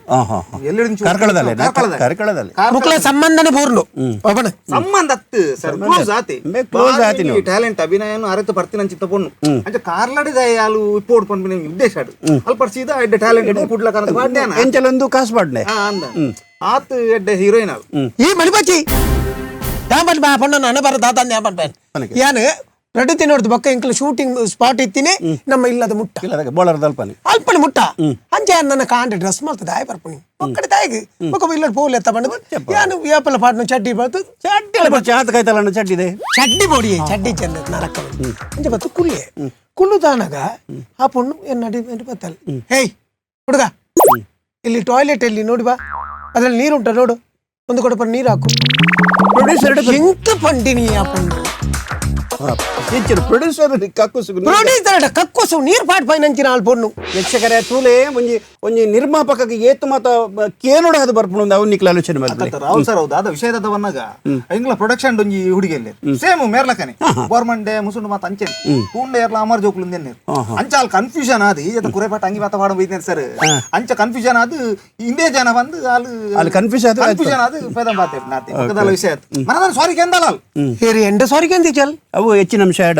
ಕಾರ್ಕಳದಲ್ಲಿ ಕಾರ್ಕಳದಲ್ಲಿ ಮುಕ್ಲ ಸಂಬಂಧನೇ ಪೂರ್ಲು ಒಬ್ಬನ ಸಂಬಂಧ ಅತ್ತು ಸರ್ ಕ್ಲೋಸ್ ಆತಿ ಕ್ಲೋಸ್ ಆತಿ ಟ್ಯಾಲೆಂಟ್ ಅಭಿನಯನು ಅರೆತು ಬರ್ತೀನಿ ಅಂಚಿತ್ತ ಪೊಣ್ಣು ಅಂಚ ಕಾರ್ಲಡಿದ ಯಾಲು ಇಪ್ಪೋಡ್ ಪನ್ಪಿನ ಉದ್ದೇಶ ಅಲ್ಪ ಸೀದಾ ಎಡ್ಡೆ ಟ್ಯಾಲೆಂಟ್ ಕುಡ್ಲ ಕನಸು ಪಾಡ್ಯಾನ ಎಂಚಲೊಂದು ಕಾಸು ಪಾಡ್ನೆ ಅಂದ ಆತ ಎಡ್ಡೆ ಹೀರೋಯಿನ್ ಅಲ್ಲ ಈ ಮಣಿಬಚ್ಚಿ ಯಾನ್ ಬಾ ಪಣ್ಣ ಅನ್ನ ಬರ ದಾತ ಯಾನ್ ಪನ್ಪೇನ್ ಯಾನು ರೆಡಿ ತಿನ್ನೋಡ್ದು ಬೊಕ್ಕ ಎಂಕಲ್ ಶೂಟಿಂಗ್ ಸ್ಪಾಟ್ ಇತ್ತೀನಿ ನಮ್ಮ ಇಲ್ಲದ ಮುಟ್ಟ ಅಲ್ಪನೆ ಅಲ್ಪನೆ ಮುಟ್ಟ ಅಂಚೆ ನನ್ನ ಕಾಂಡ ಡ್ರೆಸ್ ಮಾಡ್ತದೆ ಆಯ್ ಬರ್ಪುನಿ ಒಕ್ಕಡೆ ತಾಯಿಗೆ ಬೊಕ್ಕ ಇಲ್ಲದ ಪೋಲ್ ಎತ್ತ ಬಂದು ಯಾನು ಏಪಲ ಪಾಟ್ನು ಚಡ್ಡಿ ಬರ್ತು ಚಡ್ಡಿ ಚಾತ ಕಾಯ್ತಲ್ಲ ಚಡ್ಡಿದೆ ಚಡ್ಡಿ ಬೋಡಿ ಚಡ್ಡಿ ಚೆಂದ ನರಕ ಅಂಚೆ ಬತ್ತು ಕುಳ್ಳೆ ಕುಳ್ಳುದಾನಾಗ ಆ ಪೊಣ್ಣು ಎನ್ನಡಿ ಬತ್ತಲ್ಲ ಹೇಯ್ ಹುಡುಗ ಇಲ್ಲಿ ಟಾಯ್ಲೆಟ್ ಎಲ್ಲಿ ನೋಡಿ ಬಾ ಅದ್ರಲ್ಲಿ ನೀರು ಉಂಟ ನೋಡು ಒಂದು ಕೊಡಪ ನೀರು ಹಾಕು ಎಂತ ಪಂಡಿನಿ ಆ ಪೊಣ್ಣು ಎಂಚಿನ ಪ್ರೊಡ್ಯೂಸರ್ ಕಕ್ಕುಸು ಪ್ರೊಡ್ಯೂಸರ್ ಕಕ್ಕುಸು ನೀರು ಪಾಟ್ ಪೈನಂಚಿನ ಆಲ್ ಪೊಣ್ಣು ಯಕ್ಷಕರ ತೂಲೆ ಒಂಜಿ ಒಂಜಿ ನಿರ್ಮಾಪಕಗೆ ಏತು ಮಾತ ಕೇನೋಡ ಅದು ಬರ್ಪುಂಡು ಅವು ನಿಕ್ಲ ಆಲೋಚನೆ ಮಲ್ಪಲೆ ರಾಹುಲ್ ಸರ್ ಹೌದು ಅದ ವಿಷಯದ ಬನ್ನಾಗ ಎಂಗ್ಲ ಪ್ರೊಡಕ್ಷನ್ ಒಂಜಿ ಹುಡುಗಿಯಲ್ಲಿ ಸೇಮ್ ಮೇರ್ಲಕನೆ ಗೋರ್ಮಂಡೆ ಮುಸುಂಡು ಮಾತ ಅಂಚೆ ಕೂಂಡೆ ಏರ್ಲ ಅಮರ್ ಜೋಕುಲು ಅಂಚಾಲ್ ಕನ್ಫ್ಯೂಷನ್ ಆದ್ ಈ ಕುರೆಪಾಟ ಅಂಗಿ ಮಾತ ಪಾಡ ಬೈತೇನೆ ಸರ್ ಅಂಚ ಕನ್ಫ್ಯೂಷನ್ ಆದ್ ಇಂದೇ ಜನ ಬಂದು ಅಲ್ಲಿ ಅಲ್ಲಿ ಕನ್ಫ್ಯೂಸ್ ಆದ್ ಕನ್ಫ್ಯೂಷನ್ ಆದ್ ಪೇದ ಬಾತೆ ನಾತೆ ಪಕ್ಕದಲ್ಲ ವಿಷಯ ಆಯ್ತು ಮನದನ್ನ ಸಾರಿ ಕೆಂದಲ್ಲ ಹೇರಿ ಎಂಡ ಸಾರಿ ಕೆಂದಿ ಚಲ್ ಅವು ಹೆಚ್ಚಿನ ಅಂಶ ಎಡ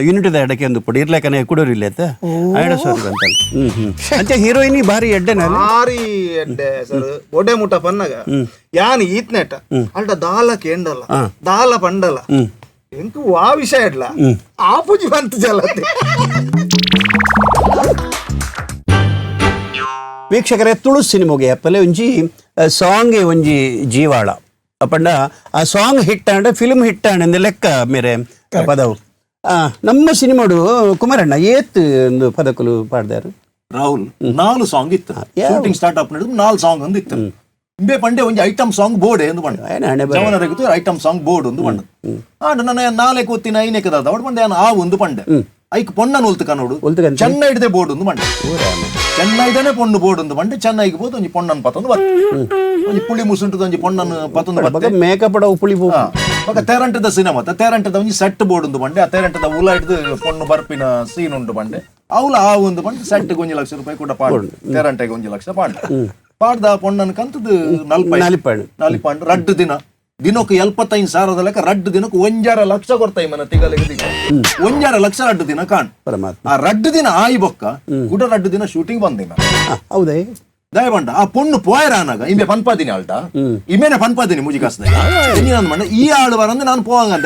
ಯೂನಿಟ್ ಎಡಕ್ಕೆ ಒಂದು ಪೊಡಿ ಇರ್ಲಕನೆ ಕುಡೋರು ಇಲ್ಲ ಆಯ್ತಾ ಆಡ ಸಾರಿ ಅಂತ ಅಂಚೆ ಹೀರೋಯಿನಿ ಭಾರಿ ಎಡ್ಡೆನ ಭಾರಿ ಎಡ್ಡೆ ಸರ್ ಒಡೆ ಮುಟ್ಟ ಪನ್ನಗ ಯಾನ್ ಈತ್ನೆಟ ಅಲ್ಟ ದಾಲ ಕೇಂಡಲ್ಲ ದಾಲ ಪಂಡಲ ಎಂಕು ವಾ ವಿಷಯ ಇಡ್ಲ ಆ ಪೂಜಿ ಬಂತು ಜಲತೆ. ವೀಕ್ಷಕರೇ ತುಳು ಸಿನಿಮಾಗೆ ಅಪ್ಪಲೆ ಒಂಜಿ ಸಾಂಗ್ ಒಂಜಿ ಜೀವಾಳ ಅಪ್ಪಂಡ ಆ ಸಾಂಗ್ ಹಿಟ್ಟಾಂಡ ಫಿಲ್ಮ್ ಹಿಟ್ಟಾಂಡ ಎಂದ ಲೆಕ್ಕ ಮೇರೆ ಪದವು ನಮ್ಮ ಸಿನಿಮಾಡು ಕುಮಾರಣ್ಣ ಏತ್ ಒಂದು ಪದಕಲು ಪಾಡ್ದಾರು ರಾಹುಲ್ 4 ಸಾಂಗ್ ಇತ್ತು shooting start up ನಡೆದು 4 ಸಾಂಗ್ ಒಂದು ಇತ್ತು ಇಂಬೆ ಪಂಡೆ ಒಂಜಿ item song board ಎಂದು ಪಂಡ ಜವನರೆಗೂ item song board ಒಂದು ಪಂಡ ಆಂಡ ನನ್ನ ನಾಲ್ಕು ಒತ್ತಿನ ಐನೇಕದ ಅವಡು ಪಂಡೆ ಆ ಒಂದು ಪಂಡೆ ಐಕ್ ಪೊಣ್ಣನ ಒಲ್ತು ಕನೋಡು ಚೆನ್ನೈ ಹಿಡ್ದೆ ಬೋರ್ಡ್ ಒಂದು ಪಂಡೆ ಚೆನ್ನೈದನೆ ಪೊಣ್ಣು ಬೋರ್ಡ್ ಒಂದು ಪಂಡೆ ಚೆನ್ನೈಗೆ ಬೋದು ಒಂಜಿ ಪೊಣ್ಣನ್ ಪತ್ತೊಂದು ಬತ್ತೆ ಒಂಜಿ ಪುಳಿ ಮುಸುಂಟದ ಒಂಜಿ ಪೊಣ್ಣನ್ ಪತ್ತೊಂದು ಬತ್ತೆ ಮೇಕಪ್ ಪುಳಿ ಬೊಕ ತೇರಂಟದ ಸಿನಿಮಾ ತೇರಂಟದ ಒಂಜಿ ಸೆಟ್ ಬೋರ್ಡ್ ಒಂದು ಪಂಡೆ ಆ ತೇರಂಟದ ಉಲ ಹಿಡ್ದು ಪೊಣ್ಣು ಬರ್ಪಿನ ಸೀನ್ ಉಂಟು ಪಂಡೆ ಅವಲ ಆ ಒಂದು ಪಂಡೆ ಸೆಟ್ ಒಂಜಿ ಲಕ್ಷ ರೂಪಾಯಿ ಕೂಡ ಪಾಡು ತೇರಂಟೆಗೆ ಒಂಜಿ ಲಕ್ಷ ಪಾಂಡ ಪಾಡ್ದ ಪೊಣ್ಣನ್ ಕಂತದ್ದು ನಲ್ಪಾಂಡು ರಡ್ಡು ದಿನ ದಿನಕ್ಕೆ 75,000 ಲೆಕ್ಕ ರಡ್ಡು ದಿನಕ್ಕೆ 1.5 ಲಕ್ಷ ಕೊಡ್ತಾ ಮನ ತಿಂಗಳಿಗೆ 1.5 ಲಕ್ಷ ರಡ್ಡು ದಿನ ಕಾಣ್ ಆ ರಡ್ಡು ದಿನ ಆಯಿ ಬೊಕ್ಕ ಕೂಡ ರಡ್ಡು ದಿನ ಶೂಟಿಂಗ್ ಬಂದಿನ ಹೌದೇ ದಯಬಂಡ ಆ ಪೊಣ್ಣು ಪೋಯರ ಅನ್ನಾಗ ಇಂಬೆ ಪನ್ಪಾದಿನಿ ಆಳ್ಟ ಇಮೇನೆ ಪನ್ಪಾದಿನಿ ಮುಜಿ ಕಾಸ್ದ ಮಣ್ಣ ಈ ಆಳು ಬರಂದ್ರೆ ನಾನು ಪೋವಂಗಂತ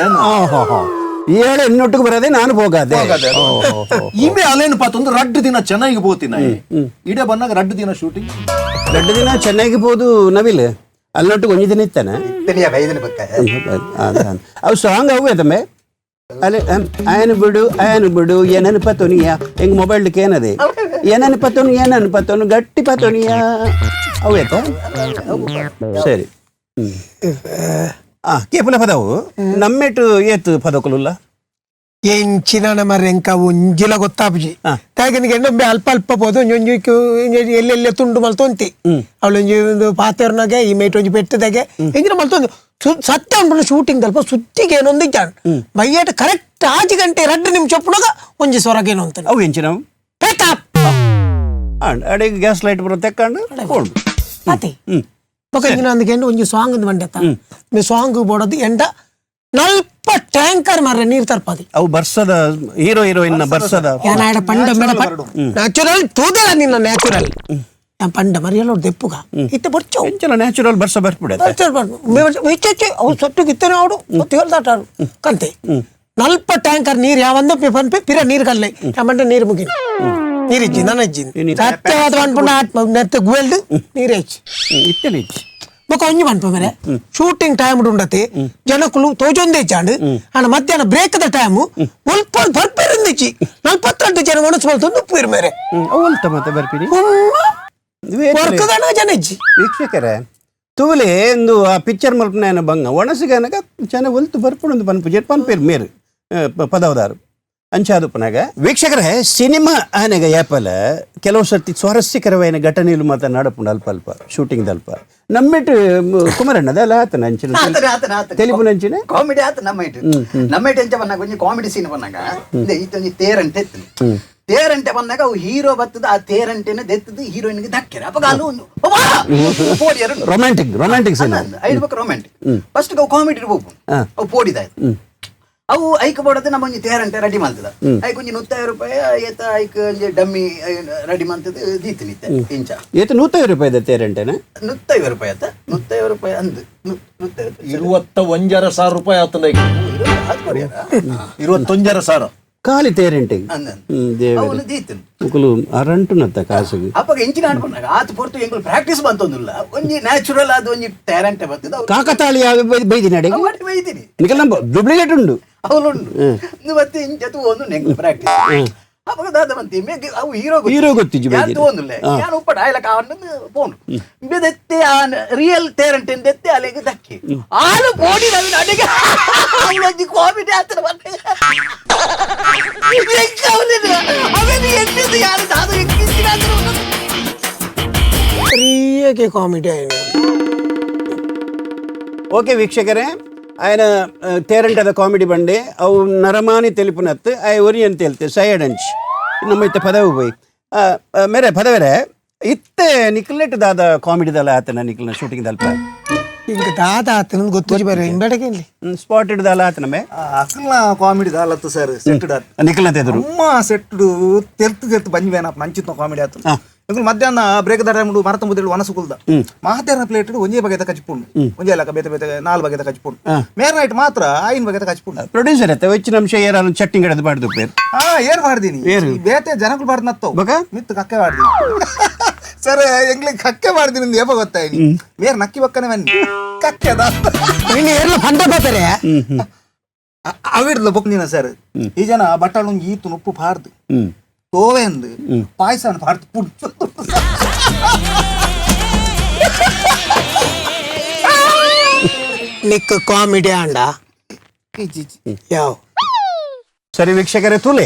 ಏಳು ಇನ್ನೊಟ್ಟಿಗೆ ಬರೋದೇ ನಾನು ಹೋಗಾದೆ ಇಮೆ ಅಲೇನು ಪಾತಂದ್ರೆ ರಡ್ಡು ದಿನ ಚೆನ್ನಾಗಿ ಪೋತಿನ ಇಡೇ ಬಂದಾಗ ರಡ್ಡು ದಿನ ಶೂಟಿಂಗ್ ರಡ್ಡು ದಿನ ಚೆನ್ನಾಗಿ ಪೋದು ನವಿಲ್ ಅಲ್ಲೊಟ್ಟಿಗೆ ಒಂಜಿ ದಿನ ಇತ್ತಾನೆ ಅವು ಸಾಂಗ್ ಅವು ತಮ್ಮೆ ಅಲ್ಲಿ ಆಯನ ಬಿಡು ಆಯನ ಬಿಡು ಏನನ್ ಪತೋನಿಯ ಹೆಂಗ್ ಮೊಬೈಲ್ ಏನದೆ ಏನನ್ ಪತೋನು ಏನನ್ ಪತೋನು ಗಟ್ಟಿ ಪತೋನಿಯ ಅವು ಆಯ್ತಾ ಸರಿ ಕೇಪುಲ ಪದವು ನಮ್ಮೆಟ್ಟು ಏತು ಪದಕುಲುಲ್ಲ ಎಂಚಿನ ನಮ್ಮ ರೆಂಕ ಒಂಜಿಲ ಗೊತ್ತಾಪುಜಿ ತಾಗಿನಿಗೆ ಎಂಡೊಂಬೆ ಅಲ್ಪ ಅಲ್ಪ ಪೋದು ಒಂಜೊಂಜಿ ಎಲ್ಲೆಲ್ಲ ತುಂಡು ಮಲ್ತೊಂತಿ ಅವಳೊಂಜಿ ಒಂದು ಪಾತೆರ್ನಾಗೆ ಈ ಮೇಟ್ ಒಂಜಿ ಪೆಟ್ಟದಾಗೆ ಎಂಜಿನ ಮಲ್ತೊಂದು ಸತ್ಯ ಉಂಟು ಶೂಟಿಂಗ್ ಅಲ್ಪ ಸುತ್ತಿಗೆ ಏನೊಂದು ಇದ್ದಾನೆ ಬೈಯೇಟ ಕರೆಕ್ಟ್ 5 ಗಂಟೆ 2 ನಿಮಿಷ ಪುನಗ ಒಂಜಿ ಸೊರಗೇನು ಅಂತ ಅವು ಎಂಚಿನ ಅಡಿಗೆ ಗ್ಯಾಸ್ ಲೈಟ್ ಬರೋ ತೆಕ್ಕೊಂಡು ಅದೇ ಬೊಕ ಇಂಜಿನ ಅಂದಕ್ಕೆ ಒಂಜಿ ಸಾಂಗ್ ಒಂದು ಬಂಡೆತ್ತ ಮೇ ಸಾಂಗ್ ಬೋಡೋದು ಎಂಡ ನಲ್ಪ ಟ್ಯಾಂಕರ್ ಮಾರ್ರೆ ನೀರು ತರ್ಪಾದಿ ಅವು ಬರ್ಸದ ಹೀರೋ ಹೀರೋಯಿನ್ ಬರ್ಸದ ಯಾನಾಡ ಪಂಡ ಮೇಡ ನ್ಯಾಚುರಲ್ ತೂದೆಲ ನಿನ್ನ ನ್ಯಾಚುರಲ್ ಪಂಡ ಮರಿಯಲ್ಲ ದೆಪ್ಪುಗ ಇತ್ತೆ ಬೊರ್ಚು ಎಂಚಲ ನ್ಯಾಚುರಲ್ ಬರ್ಸ ಬರ್ಪುಡೆ ಹೆಚ್ಚು ಅವು ಸೊಟ್ಟಿಗೆ ಇತ್ತೇನೆ ಅವಡು ಸೊತ್ತು ಹೇಳ್ದಾಟಾಡು ಕಂತೆ ನಲ್ಪ ಟ್ಯಾಂಕರ್ ನೀರು ಯಾವಂದು ಪನ್ಪೆ ಪಿರ ನೀರು ಕಲ್ಲೆ ಯಾಮಂಡ ನೀರು ಮುಗಿ ನೀರಿಜ್ಜಿ ನನ್ನ ಇಜ್ಜಿ ಸತ್ಯವಾದ ಪನ್ಪುಂಡ ಆತ್ಮ ನೆತ್ತ ಗುವೆಲ್ದು ನೀರು ಹೆಚ್ಚು ಇತ್ತಲೆ ಇಜ್ಜಿ ಬೊಕ ಒಂಜಿ ಪನ್ಪ ಮೇರೆ ಶೂಟಿಂಗ್ ಟೈಮ್ ಉಂಡತೆ ಜನಕುಲು ತೋಜೊಂದೇ ಚಾಂಡ್ ಆಂಡ ಮಧ್ಯಾಹ್ನ break the time ಒಲ್ಪ ಬರ್ಪೇರಿಂದಿಚ್ಚಿ 42 ಜನ ಒಣಸು ಮಲ್ತೊಂದು ಉಪ್ಪು ಮೇರೆ ಅವಲ್ತ ಮತ್ತೆ ಬರ್ಪಿನಿ ವರ್ಕದಾನ ಜನ ಇಜ್ಜಿ ವೀಕ್ಷಕರೇ ತೂಲೆ ಎಂದು ಆ ಪಿಕ್ಚರ್ ಮಲ್ಪನ ಬಂಗ ಒಣಸಿಗನಗ ಜನ ಒಲ್ತು ಬರ್ಪುಂಡು ಪನ್ಪು ಜೆಟ್ ಪನ್ಪೇರು ಮೇರು ಪದವದಾರು ಅಂಚಾದುಪನಾಗ ವೀಕ್ಷಕರೇ ಸಿನಿಮಾ ಆನೆಗ ಯಾಪಲ ಕೆಲವು ಸರ್ತಿ ಸ್ವಾರಸ್ಯಕರವಾದ ಘಟನೆಗಳು ಮಾತ್ರ ನಡಪುಂಡು ಅಲ್ಪ ಅಲ್ಪ ಶೂಟಿಂಗ್ ಅಲ್ಪ ನಮ್ಮಿಟ್ಟು ಕುಮಾರಣ್ಣದ ಅಲ್ಲ ಆತನ ಅಂಚಿನ ತೆಲಿಪುನ ಅಂಚಿನ ಕಾಮಿಡಿ ಆತ ನಮ್ಮ ಇಟ್ಟು ನಮ್ಮ ಇಟ್ಟು ಎಂಚ ಬಂದಾಗ ಒಂಜಿ ಕಾಮಿಡಿ ಸೀನ್ ಬಂದಾಗ ಇತ್ತೊಂಜಿ ತೇರಂಟೆ ಇತ್ತು ತೇರಂಟೆ ಬಂದಾಗ ಅವು ಹೀರೋ ಬತ್ತದ ಆ ತೇರಂಟೆನ ದೆತ್ತದ ಹೀರೋಯಿನ್ಗೆ ದಕ್ಕೆರ ಅಪ್ಪ ಅಲ್ಲೂ ಒಂದು romantic romantic scene ಐದು ಬಕ್ಕ ರೊಮ್ಯಾಂಟಿಕ್ ಫಸ್ಟ್ ಅವು ಕಾಮಿಡಿ ಇರ್ಬೇಕು ಅವು ಪೋಡಿದಾಯ್ತು ಅವು ಐಕ್ ಬೋಡದ ನಮ್ಮ ಒಂಜಿ ತೇರಂಟೆ ರೆಡಿ ಮಾಡ್ತದ ಐಕ್ ಒಂಜಿ 150 ರೂಪಾಯಿ ಏತ ಐಕ್ ಒಂಜಿ ಡಮ್ಮಿ ರೆಡಿ ಮಾಡ್ತದ ದೀತಿನಿತ್ತೆ ಇಂಚ ಏತ 150 ರೂಪಾಯಿ ತೇರಂಟೆನ 150 ರೂಪಾಯಿ ಆತ 150 ರೂಪಾಯಿ ಅಂದು 21,500 ರೂಪಾಯಿ ಆತಂದ 21,500 ಖಾಲಿ ತೇರಂಟೆಗೆ ಅರಂಟುನತ್ತ ಕಾಸಿಗೆ ಅಪ್ಪಗ ಎಂಚಿನ ಆಡ್ಕೊಂಡಾಗ ಆತ ಪೊರ್ತು ಎಂಕುಲು ಪ್ರಾಕ್ಟೀಸ್ ಬಂತೊಂದಿಲ್ಲ ಒಂಜಿ ನ್ಯಾಚುರಲ್ ಆದ ಒಂಜಿ ತೇರಂಟೆ ಬರ್ತದೆ ಕಾಕತಾಳಿ ಬೈದಿನಿ ಅಡಿಗೆ ಬೈದಿನಿ ನಿಕಲ್ ನಮ್ಮ ಡೂಪ್ಲಿಕೇಟ್ ಉಂಡು ಅವಳುಂಡು ಮತ್ತೆ ಇಂಚ ಒಂದು ನೆಂಗ್ ಪ್ರಾಕ್ಟೀಸ್ ಅವಾಗ ದಾದ ಬಂತಿ ಮೇಗ್ ಅವು ಹೀರೋ ಹೀರೋ ಗೊತ್ತಿಜ್ಜಿ ಯಾನ್ ಬೈದಿರಿ. ತೋಂದುಲ್ಲೆ ಯಾನ್ ಉಪ್ಪಡ ಆಯ್ಲಕ ಅವನನ್ನು ಪೋನು ಬೆದೆತ್ತೆ ಆ ರಿಯಲ್ ತೇರಂಟೆನ್ ದೆತ್ತೆ ಅಲೆಗೆ ದಕ್ಕಿ ಆಲು ಬೋಡಿ ನವಿನ ಅಡಿಗೆ ಅವಳೊಂಜಿ ಕಾಮಿಡಿ ಆತನ ಬಂದೆ ಅವೇನು ಎಣ್ಣಿದ್ದು ಯಾರು ದಾದ ಎಕ್ಕಿಂಚಿನ ಪ್ರಿಯಗೆ ಕಾಮಿಡಿ ಆಯ್ತು. ಓಕೆ ವೀಕ್ಷಕರೇ, ఆయన ತೇರಂಟದ ಕಾಮಿಡಿ ಬಂಡೆ ಅವು ನರಮಾನಿ ತೆಲಿಪುನತ್ತು ಆಯ್ ಒರಿ ಅಂತ ಹೇಳ್ತೆ ಸೈಡಂಚ್ ನಮ್ಮ ಇತ್ತೆ ಪದವು ಪೋಯ್ ಮೇರೆ ಪದವರೆ ಇತ್ತೆ ನಿಕ್ಲೆಟ್ ದಾದ ಕಾಮಿಡಿದಲ್ಲ ಆತನ ನಿಕ್ಲನ ಶೂಟಿಂಗ್ ದಲ್ಪ ಇಂಕ ದಾದ ಆತನ ಗೊತ್ತಿಜಿ ಬೇರೆ ಹಿಂಬೆಡಗೆ ಇಲ್ಲಿ ಸ್ಪಾಟ್ ಹಿಡ್ದಲ್ಲ ಆತನ ಮೇ ಅಕಲ್ನ ಕಾಮಿಡಿ ದಾಲತ್ತು ಸರ್ ಸೆಟ್ ನಿಕ್ಲನ ತೆದ್ರು ಅಮ್ಮ ಸೆಟ್ ತೆರ್ತು ತೆರ್ತು ಬಂಜ್ವೇನ ಮಂಚಿತ್ನ ಕಾಮಿಡಿ ಆತು. ಎಂಕುಲು ಮಧ್ಯಾಹ್ನ break the time ಮರತ ಮುದ್ದೆ ವನಸು ಕುಲ್ದ ಮಾತೆರ್ನ ಪ್ಲೇಟ್ ಒಂಜೇ ಬಗೆದ ಕಚ್ಪುಂಡು, ಒಂಜೇ ಅಲ್ಲ ಬೇತೆ ಬೇತೆ ನಾಲ್ ಬಗೆದ ಕಚ್ಪುಂಡು. ಮೇರ್ ನೈಟ್ ಮಾತ್ರ ಐನ್ ಬಗೆದ ಕಚ್ಪುಂಡು. ಪ್ರೊಡ್ಯೂಸರ್ ಅತ್ತ ಹೆಚ್ಚಿನ ಅಂಶ ಏರಾನು ಚಟ್ನಿ ಕಡೆದು ಬಾಡ್ದು ಪೇರ್. ಏರ್ ಮಾಡ್ದೀನಿ ಬೇತೆ ಜನಗಳು ಬಾಡ್ದು ನತ್ತೋ ಮಿತ್ತು ಕಕ್ಕೆ ಮಾಡ್ದೀನಿ ಸರ್. ಎಂಗ್ಲಿಗೆ ಕಕ್ಕೆ ಮಾಡ್ದೀನಿ ಏಪ ಗೊತ್ತಾಯ್ನಿ ಮೇರ್ ನಕ್ಕಿ ಬಕ್ಕನೆ ಬನ್ನಿ ಕಕ್ಕೆ ಅದ ಏರ್ಲ ಪಂಡ ಬರ್ತಾರೆ ಅವಿಡ್ಲ ಬೊಕ್ನಿನ ಸರ್. ಈ ಜನ ಬಟ್ಟಾಳು ಈತು ನುಪ್ಪು ಪಾರ್ದು ತೋವೆಂದು ಪಾಯಸ ಪಾರ್ದು ಪುಡ್ಚು. ನಿಕ್ ಕಾಮಿಡಿ ಅಂಡ ಯಾವ ಸರಿ ವೀಕ್ಷಕರೇ, ತುಲೆ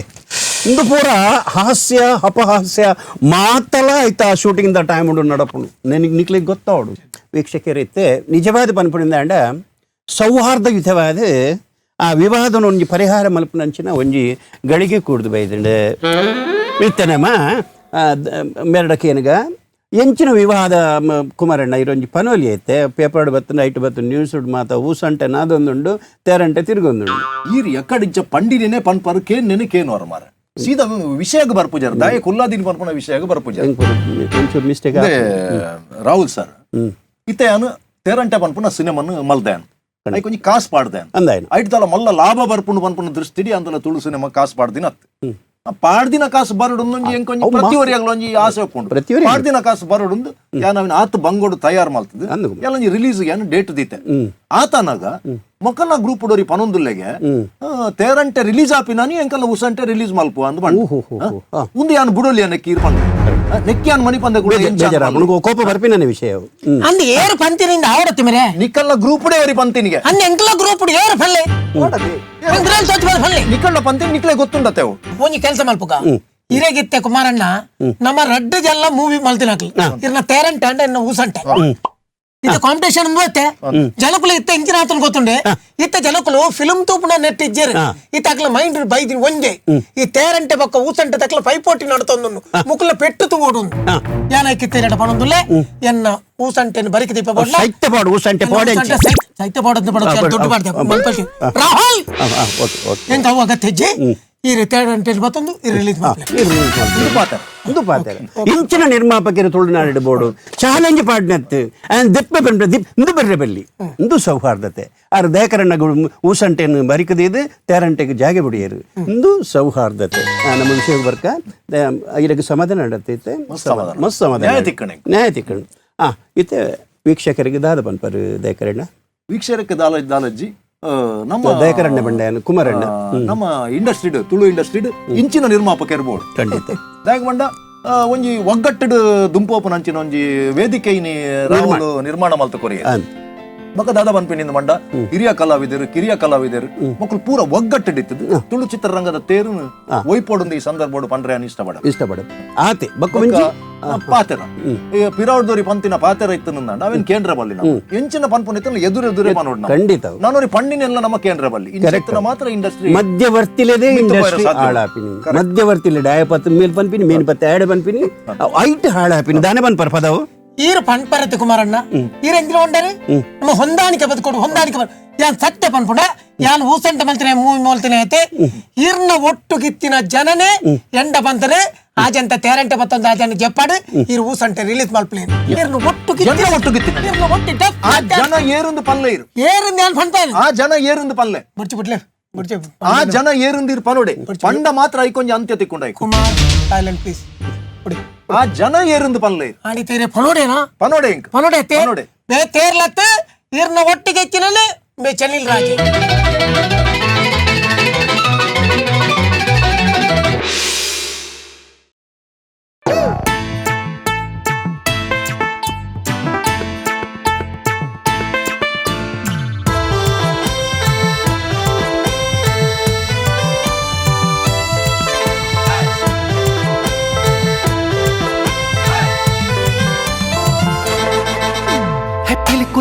ಇಂದು ಪೂರ ಹಾಸ್ಯ ಅಪಹಾಸ್ಯ ಮಾತಲ ಆಯ್ತಾ shooting the time ಉಂಡು ನಡಪುಂಡು ನನಗೆ ನಿಕ್ಲಿಗೆ ಗೊತ್ತಾವಡು. ವೀಕ್ಷಕರೈತೆ ನಿಜವಾದ ಪನ್ಪುಣಿಂದ ಅಂಡ ಸೌಹಾರ್ದಯುತವಾದ ಆ ವಿವಾದನ ಒಂಜಿ ಪರಿಹಾರ ಮಲ್ಪುನಂಚಿನ ಒಂಜಿ ಗಳಿಗೆ ಕೂಡ್ದು ಬೈದಂಡೆ ಇತ್ತನಮ್ಮ ಮೆರಡಕ್ಕೇನಗ ಎಂಚಿನ ವಿವಾದ ಕುಮಾರಣ್ಣ ಇರೊಂಜಿ ಪನೋಲಿ ಐತೆ ಪೇಪರ್ ಬತ್ತು ನೈಟ್ ಬತ್ತು ನ್ಯೂಸ್ ಮಾತ ಊಸಂಟೆ ನಾದೊಂದುಂಡು ತೇರಂಟೆ ತಿರುಗೊಂದುಂಡು. ಈರ್ ಎಕ್ಕಡಿಂಚ ಪಂಡಿನೇ ಪನ್ಪರು ಕೇನ್ ನೆನೆ ಕೇನು ಅವರ ಮಾರ ಸೀದಾ ವಿಷಯಕ್ಕೆ ಬರ್ಪುಜಾರ ದಾಯ ಕುಲ್ಲಾದಿನ ಪನ್ಪುನ ವಿಷಯಕ್ಕೆ ಬರ್ಪುಜಾರ. ಒಂಚೂರು ಮಿಸ್ಟೇಕ್ ರಾಹುಲ್ ಸರ್ ಇತ್ತೆ ಯಾನು ತೇರಂಟೆ ಪನ್ಪುನ ಸಿನಿಮಾನು ಮಲ್ದಾನ್ ಐಕೊಂಜಿ ಕಾಸು ಪಾಡ್ದೆ ಅಂದಾಯನ ಐಟ್ದಲ್ಲ ಮಲ್ಲ ಲಾಭ ಬರ್ಪುಂಡು ಪನ್ಪುನ ದೃಷ್ಟಿಡಿ ಅಂದಲ ತುಳು ಸಿನಿಮಾ ಕಾಸು ಪಾಡ್ದಿನ ಅತ್ತು ಪಾಡ್ದಿನ ಕಾಸು ಬರಡುಂದು ಎಂಕೊಂಜಿ ಪ್ರತಿವರಿಯಾಗ್ಲ ಒಂಜಿ ಆಸೆ ಉಪ್ಪುಂಡು. ಪಾಡ್ದಿನ ಕಾಸು ಬರಡುಂದು ಯಾನ್ ಅವಿನ ಆತ್ ಬಂಗೋಡು ತಯಾರು ಮಲ್ತದ ಎಲ್ಲ ರಿಲೀಸ್ ಯಾನ್ ಡೇಟ್ ದೀತೆ ಆತನಾಗ ಮೊಕಲ್ನ ಗ್ರೂಪ್ ಡೋರಿ ಪನೊಂದುಲ್ಲೆಗೆ ತೇರಂಟೆ ರಿಲೀಸ್ ಆಪಿನಾನಿ ಎಂಕಲ್ಲ ಉಸಂಟೆ ರಿಲೀಸ್ ಮಲ್ಪು ಅಂದ್ ಬಂಡು ಉಂದು ಯಾನ್ ಬುಡೋಲಿ ನೆಕ್ಕಿ ಇರ್ಪಂಡು ನೆಕ್ಕಿ ಯಾನ್ ಮನಿ ಪಂದೆ ಕೂಡ ಕೋಪ ಬರ್ಪಿನ ವಿಷಯ ಅಂದ್ ಏರು ಪಂತಿನಿಂದ ಆವಡತ್ತಿ ಮೇರೆ ನಿಕ್ಕಲ್ಲ ಗ್ರೂಪ್ ಡೇ ಅವರಿ ಪಂತಿನಿಗೆ ಅಂದ್ ಎಂಕಲ ಗ್ರೂಪ್ ಏರು ಫಲ್ಲೆ ನಿಕ್ಕಲ್ಲ ಪಂತಿನಿ ನಿಕ್ಲೆ ಗೊತ್ತುಂಡತೆವು ಒಂಜಿ ಕೆಲಸ ಮಲ್ಪುಗ ಇರೇಗಿತ್ತೆ ಕುಮಾರಣ್ಣ ನಮ್ಮ ರಡ್ಡು ಜಲ್ಲ ಮೂವಿ ಮಲ್ತಿನಾಕ್ಲು ಇರ್ನ ತೇರಂಟೆ ಅಂಡ ಇನ್ನ ಊಸಂಟೆ ಇತ್ತ ಕಾಂಪಿಟೇಷನ್ ಇತ್ತೆ ಜನಕುಲು ಇತ್ತ ಇಂಚಿನ ಆತನ ಗೊತ್ತುಂಡೆ ಇತ್ತ ಜನಕುಲು ಫಿಲ್ಮ್ ತೂಪುನ ನೆಟ್ ಇಜ್ಜೇರು ಇತ್ತ ಅಕ್ಲ ಮೈಂಡ್ ಬೈದಿನ ಒಂಜೆ ಈ ತೇರಂಟೆ ಬೊಕ್ಕ ಊಸಂಟೆ ತಕ್ಲ ಪೈಪೋಟಿ ನಡ್ತೊಂದು ಮುಕುಲ ಪೆಟ್ಟು ತೂಡು ಯಾನಾಯ್ಕಿತ್ತೇರಡ ಪಣೊಂದುಲ್ಲೆ ಎನ್ನ ಊಸಂಟೆನ್ ಬರಿಕೆ ದೀಪ ಬೋಡ್ಲ ಸೈತ್ಯ ಪಾಡು ಊಸಂಟೆ ಪಾಡೆ ಸೈತ್ಯ ಪಾಡಂತ ಪಡ ದುಡ್ಡು ಪಾಡ್ದೆ ರಾಹುಲ್ ಎಂತ ಅವು ಅಗತ್ಯ ಹೆಜ್ಜೆ ಈ ತೇರಂಟೆ ಬತ್ತೊಂದು ಈ ರಿಲೀಸ್ ಒಂದು ಪಾತ್ರ ಇಂಚಿನ ನಿರ್ಮಾಪಕರು ತುಳುನಾಡು ಬೋರ್ಡು ಚಾಲೆಂಜ್ ಪಾಡ್ನತ್ತು ದೆಪ್ಪೆ ಪನ್ಪೆ ದಿಪ್ ಇಂದು ಬರ್ರೆ ಬಲ್ಲಿ ಇಂದು ಸೌಹಾರ್ದತೆ ಆರು ದಯಕರಣ್ಣ ಊಸಂಟೆಯನ್ನು ಬರಿಕದಿದ್ದು ತೇರಂಟೆಗೆ ಜಾಗೆ ಬಿಡಿಯರು ಇಂದು ಸೌಹಾರ್ದತೆ. ನಮ್ಮ ವಿಷಯ ಬರ್ಕ ಇದಕ್ಕೆ ಸಮಾಧಾನ ನಡತೈತೆ ಮಸ್ತ್ ಸಮಾಧಾನ ನ್ಯಾಯ ತಿಕ್ಕಣೆ. ಇತ್ತೆ ವೀಕ್ಷಕರಿಗೆ ದಾದ ಪನ್ಪರು ದಯಕರಣ್ಣ ವೀಕ್ಷಕರಿಗೆ ದಾಲಜ್ಜಿ ನಮ್ಮ ದಯಕರಣ್ಣ ಬಂಡೆಯನು ಕುಮಾರಣ್ಣ ನಮ್ಮ ಇಂಡಸ್ಟ್ರಿಡ್ ತುಳು ಇಂಡಸ್ಟ್ರಿಡ್ ಇಂಚಿನ ನಿರ್ಮಾಪಕ ಇರ್ಬೋದು ಖಂಡಿತ ದಾಯಕ ಬಂಡ ಒಂಜಿ ಒಗ್ಗಟ್ಟಡ್ ದುಂಪೋಪನ ಅಂಚಿನ ಒಂಜಿ ವೇದಿಕೆ ರಾಹುಲ್ ನಿರ್ಮಾಣ ಮಲ್ತ ಕೊರಿಯ ಬೊಕ ದಾದ ಪನ್ಪಿನಿಂದ ಮಂಡ ಹಿರಿಯ ಕಲಾವಿದರು ಕಿರಿಯ ಕಲಾವಿದರು ಮಕ್ಕಳು ಪೂರ ಒಗ್ಗಟ್ಟಿಡಿತ್ತದು ತುಳು ಚಿತ್ರರಂಗದ ತೇರು ಒಯ್ಪೋಡುಂದು ಈ ಸಂದರ್ಭೋಡು ಪಂಡ್ರೆ ಇಷ್ಟಪಡ ಇಷ್ಟಪಡ ಆತೆ ಬೊಕ್ಕ ಪಾತೆರ ಪಿರಾಡ್ದೋರಿ ಪಂತಿನ ಪಾತೆರ ಇತ್ತು ನಂದ ಅವೇನ್ ಕೇಂದ್ರ ಬಲ್ಲಿ ನಾವು ಎಂಚಿನ ಪನ್ಪುನ ಇತ್ತು ಎದುರು ಎದುರೇ ಪನೋಡ್ ಖಂಡಿತ ನಾನೋರಿ ಪಣ್ಣಿನೆಲ್ಲ ನಮ್ಮ ಕೇಂದ್ರ ಬಲ್ಲಿ ಇಂಚಿನ ಮಾತ್ರ ಇಂಡಸ್ಟ್ರಿ ಮಧ್ಯವರ್ತಿಲೇದೇ ಇಂಡಸ್ಟ್ರಿ ಹಾಳಾಪಿನಿ ಮಧ್ಯವರ್ತಿಲೆ ಡಾಯಪತ್ ಮೇಲ್ ಪನ್ಪಿನಿ ಮೇನ್ ಪತ್ತೆ ಆಡ ಪನ್ಪಿನಿ ಐಟ್ ಹಾಳಾಪಿನಿ ದಾನೆ ಪನ್ಪರ್ ಪದವು ಈರು ಪನ್ಪರತೆ ಕುಮಾರಣ್ಣ ಈರು ಎಂದಿನ ಉಂಡರೆ ನಮ್ಮ ಹೊಂದಾಣಿಕೆ ಬದುಕೊಡು ಹೊಂದಾಣಿಕೆ ಯಾನ್ ಸತ್ಯ ಪನ್ಪುಂಡ ಯಾನ್ ಊಸಂಟ ಮಲ್ತಿನ ಮೂವಿ ಮಲ್ತಿನ ಐತೆ ಇರ್ನ ಒಟ್ಟು ಗಿತ್ತಿನ ಜನನೇ ಎಂಡ ಬಂತನೆ ಆಜಂತ ತೇರಂಟೆ ಮತ್ತೊಂದು ಆಜನ ಜಪ್ಪಾಡು ಇರು ಊಸಂಟೆ ರಿಲೀಸ್ ಮಲ್ಪಲೇನು ಇರ್ನ ಒಟ್ಟು ಜನ ಒಟ್ಟು ಗಿತ್ತಿನ ಇರ್ನ ಒಟ್ಟು ಆ ಜನ ಏರುಂದು ಪಲ್ಲೆ ಇರು ಏರುಂದು ಯಾನ್ ಪನ್ಪಾನು ಆ ಜನ ಏರುಂದು ಪಲ್ಲೆ ಬುಡ್ಚಿ ಬಿಡ್ಲೆ ಬುಡ್ಚಿ ಆ ಜನ ಏರುಂದು ಇರು ಪನೋಡೆ ಪಂಡ ಮಾತ್ರ ಐಕೊಂಜಿ ಅಂತ್ಯ ತಿಕ್ಕೊಂಡ ಕುಮಾರ್ ಸೈಲೆಂಟ್ ಪ್ಲೀಸ್ ಆ ಜನ ಏರುಂದು ಪಲ್ಲೆ ಆಡಿ ತೇರೆ ಪನೋಡೇನಾ ಪನೋಡೆ ಪನೋಡೆ ಪನೋಡೆ ಬೇ ತೇರ್ಲತ್ತ ಇರ್ನ ಒಟ್ಟಿಗೆ ಹೆಚ್ಚಿನಲ್ಲಿ ಬೇ ಚನಿಲ್ ರಾಜೆ.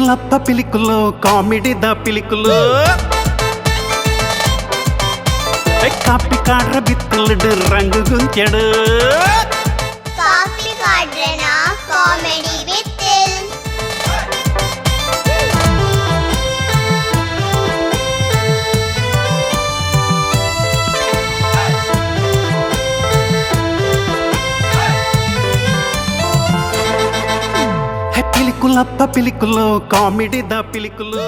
ಪಿಲಿಕುಲಪ್ಪ ಪಿಲಿಕುಲು, ಕಾಮಿಡಿದ ಪಿಲಿಕುಲು. ಕಾಪಿ ಕಾಡ್ರ ಬಿತ್ತಲುಡು ರಂಗು ಗುಂತ್ಯಡು. Coffee ಕಾಡ್ರೆನ comedy ಬಿತ್ತಿಲ್. ಪಿಲಿಕುಲಪ್ಪ ಪಿಲಿಕುಲು, ಕಾಮಿಡಿದ ಪಿಲಿಕುಲು.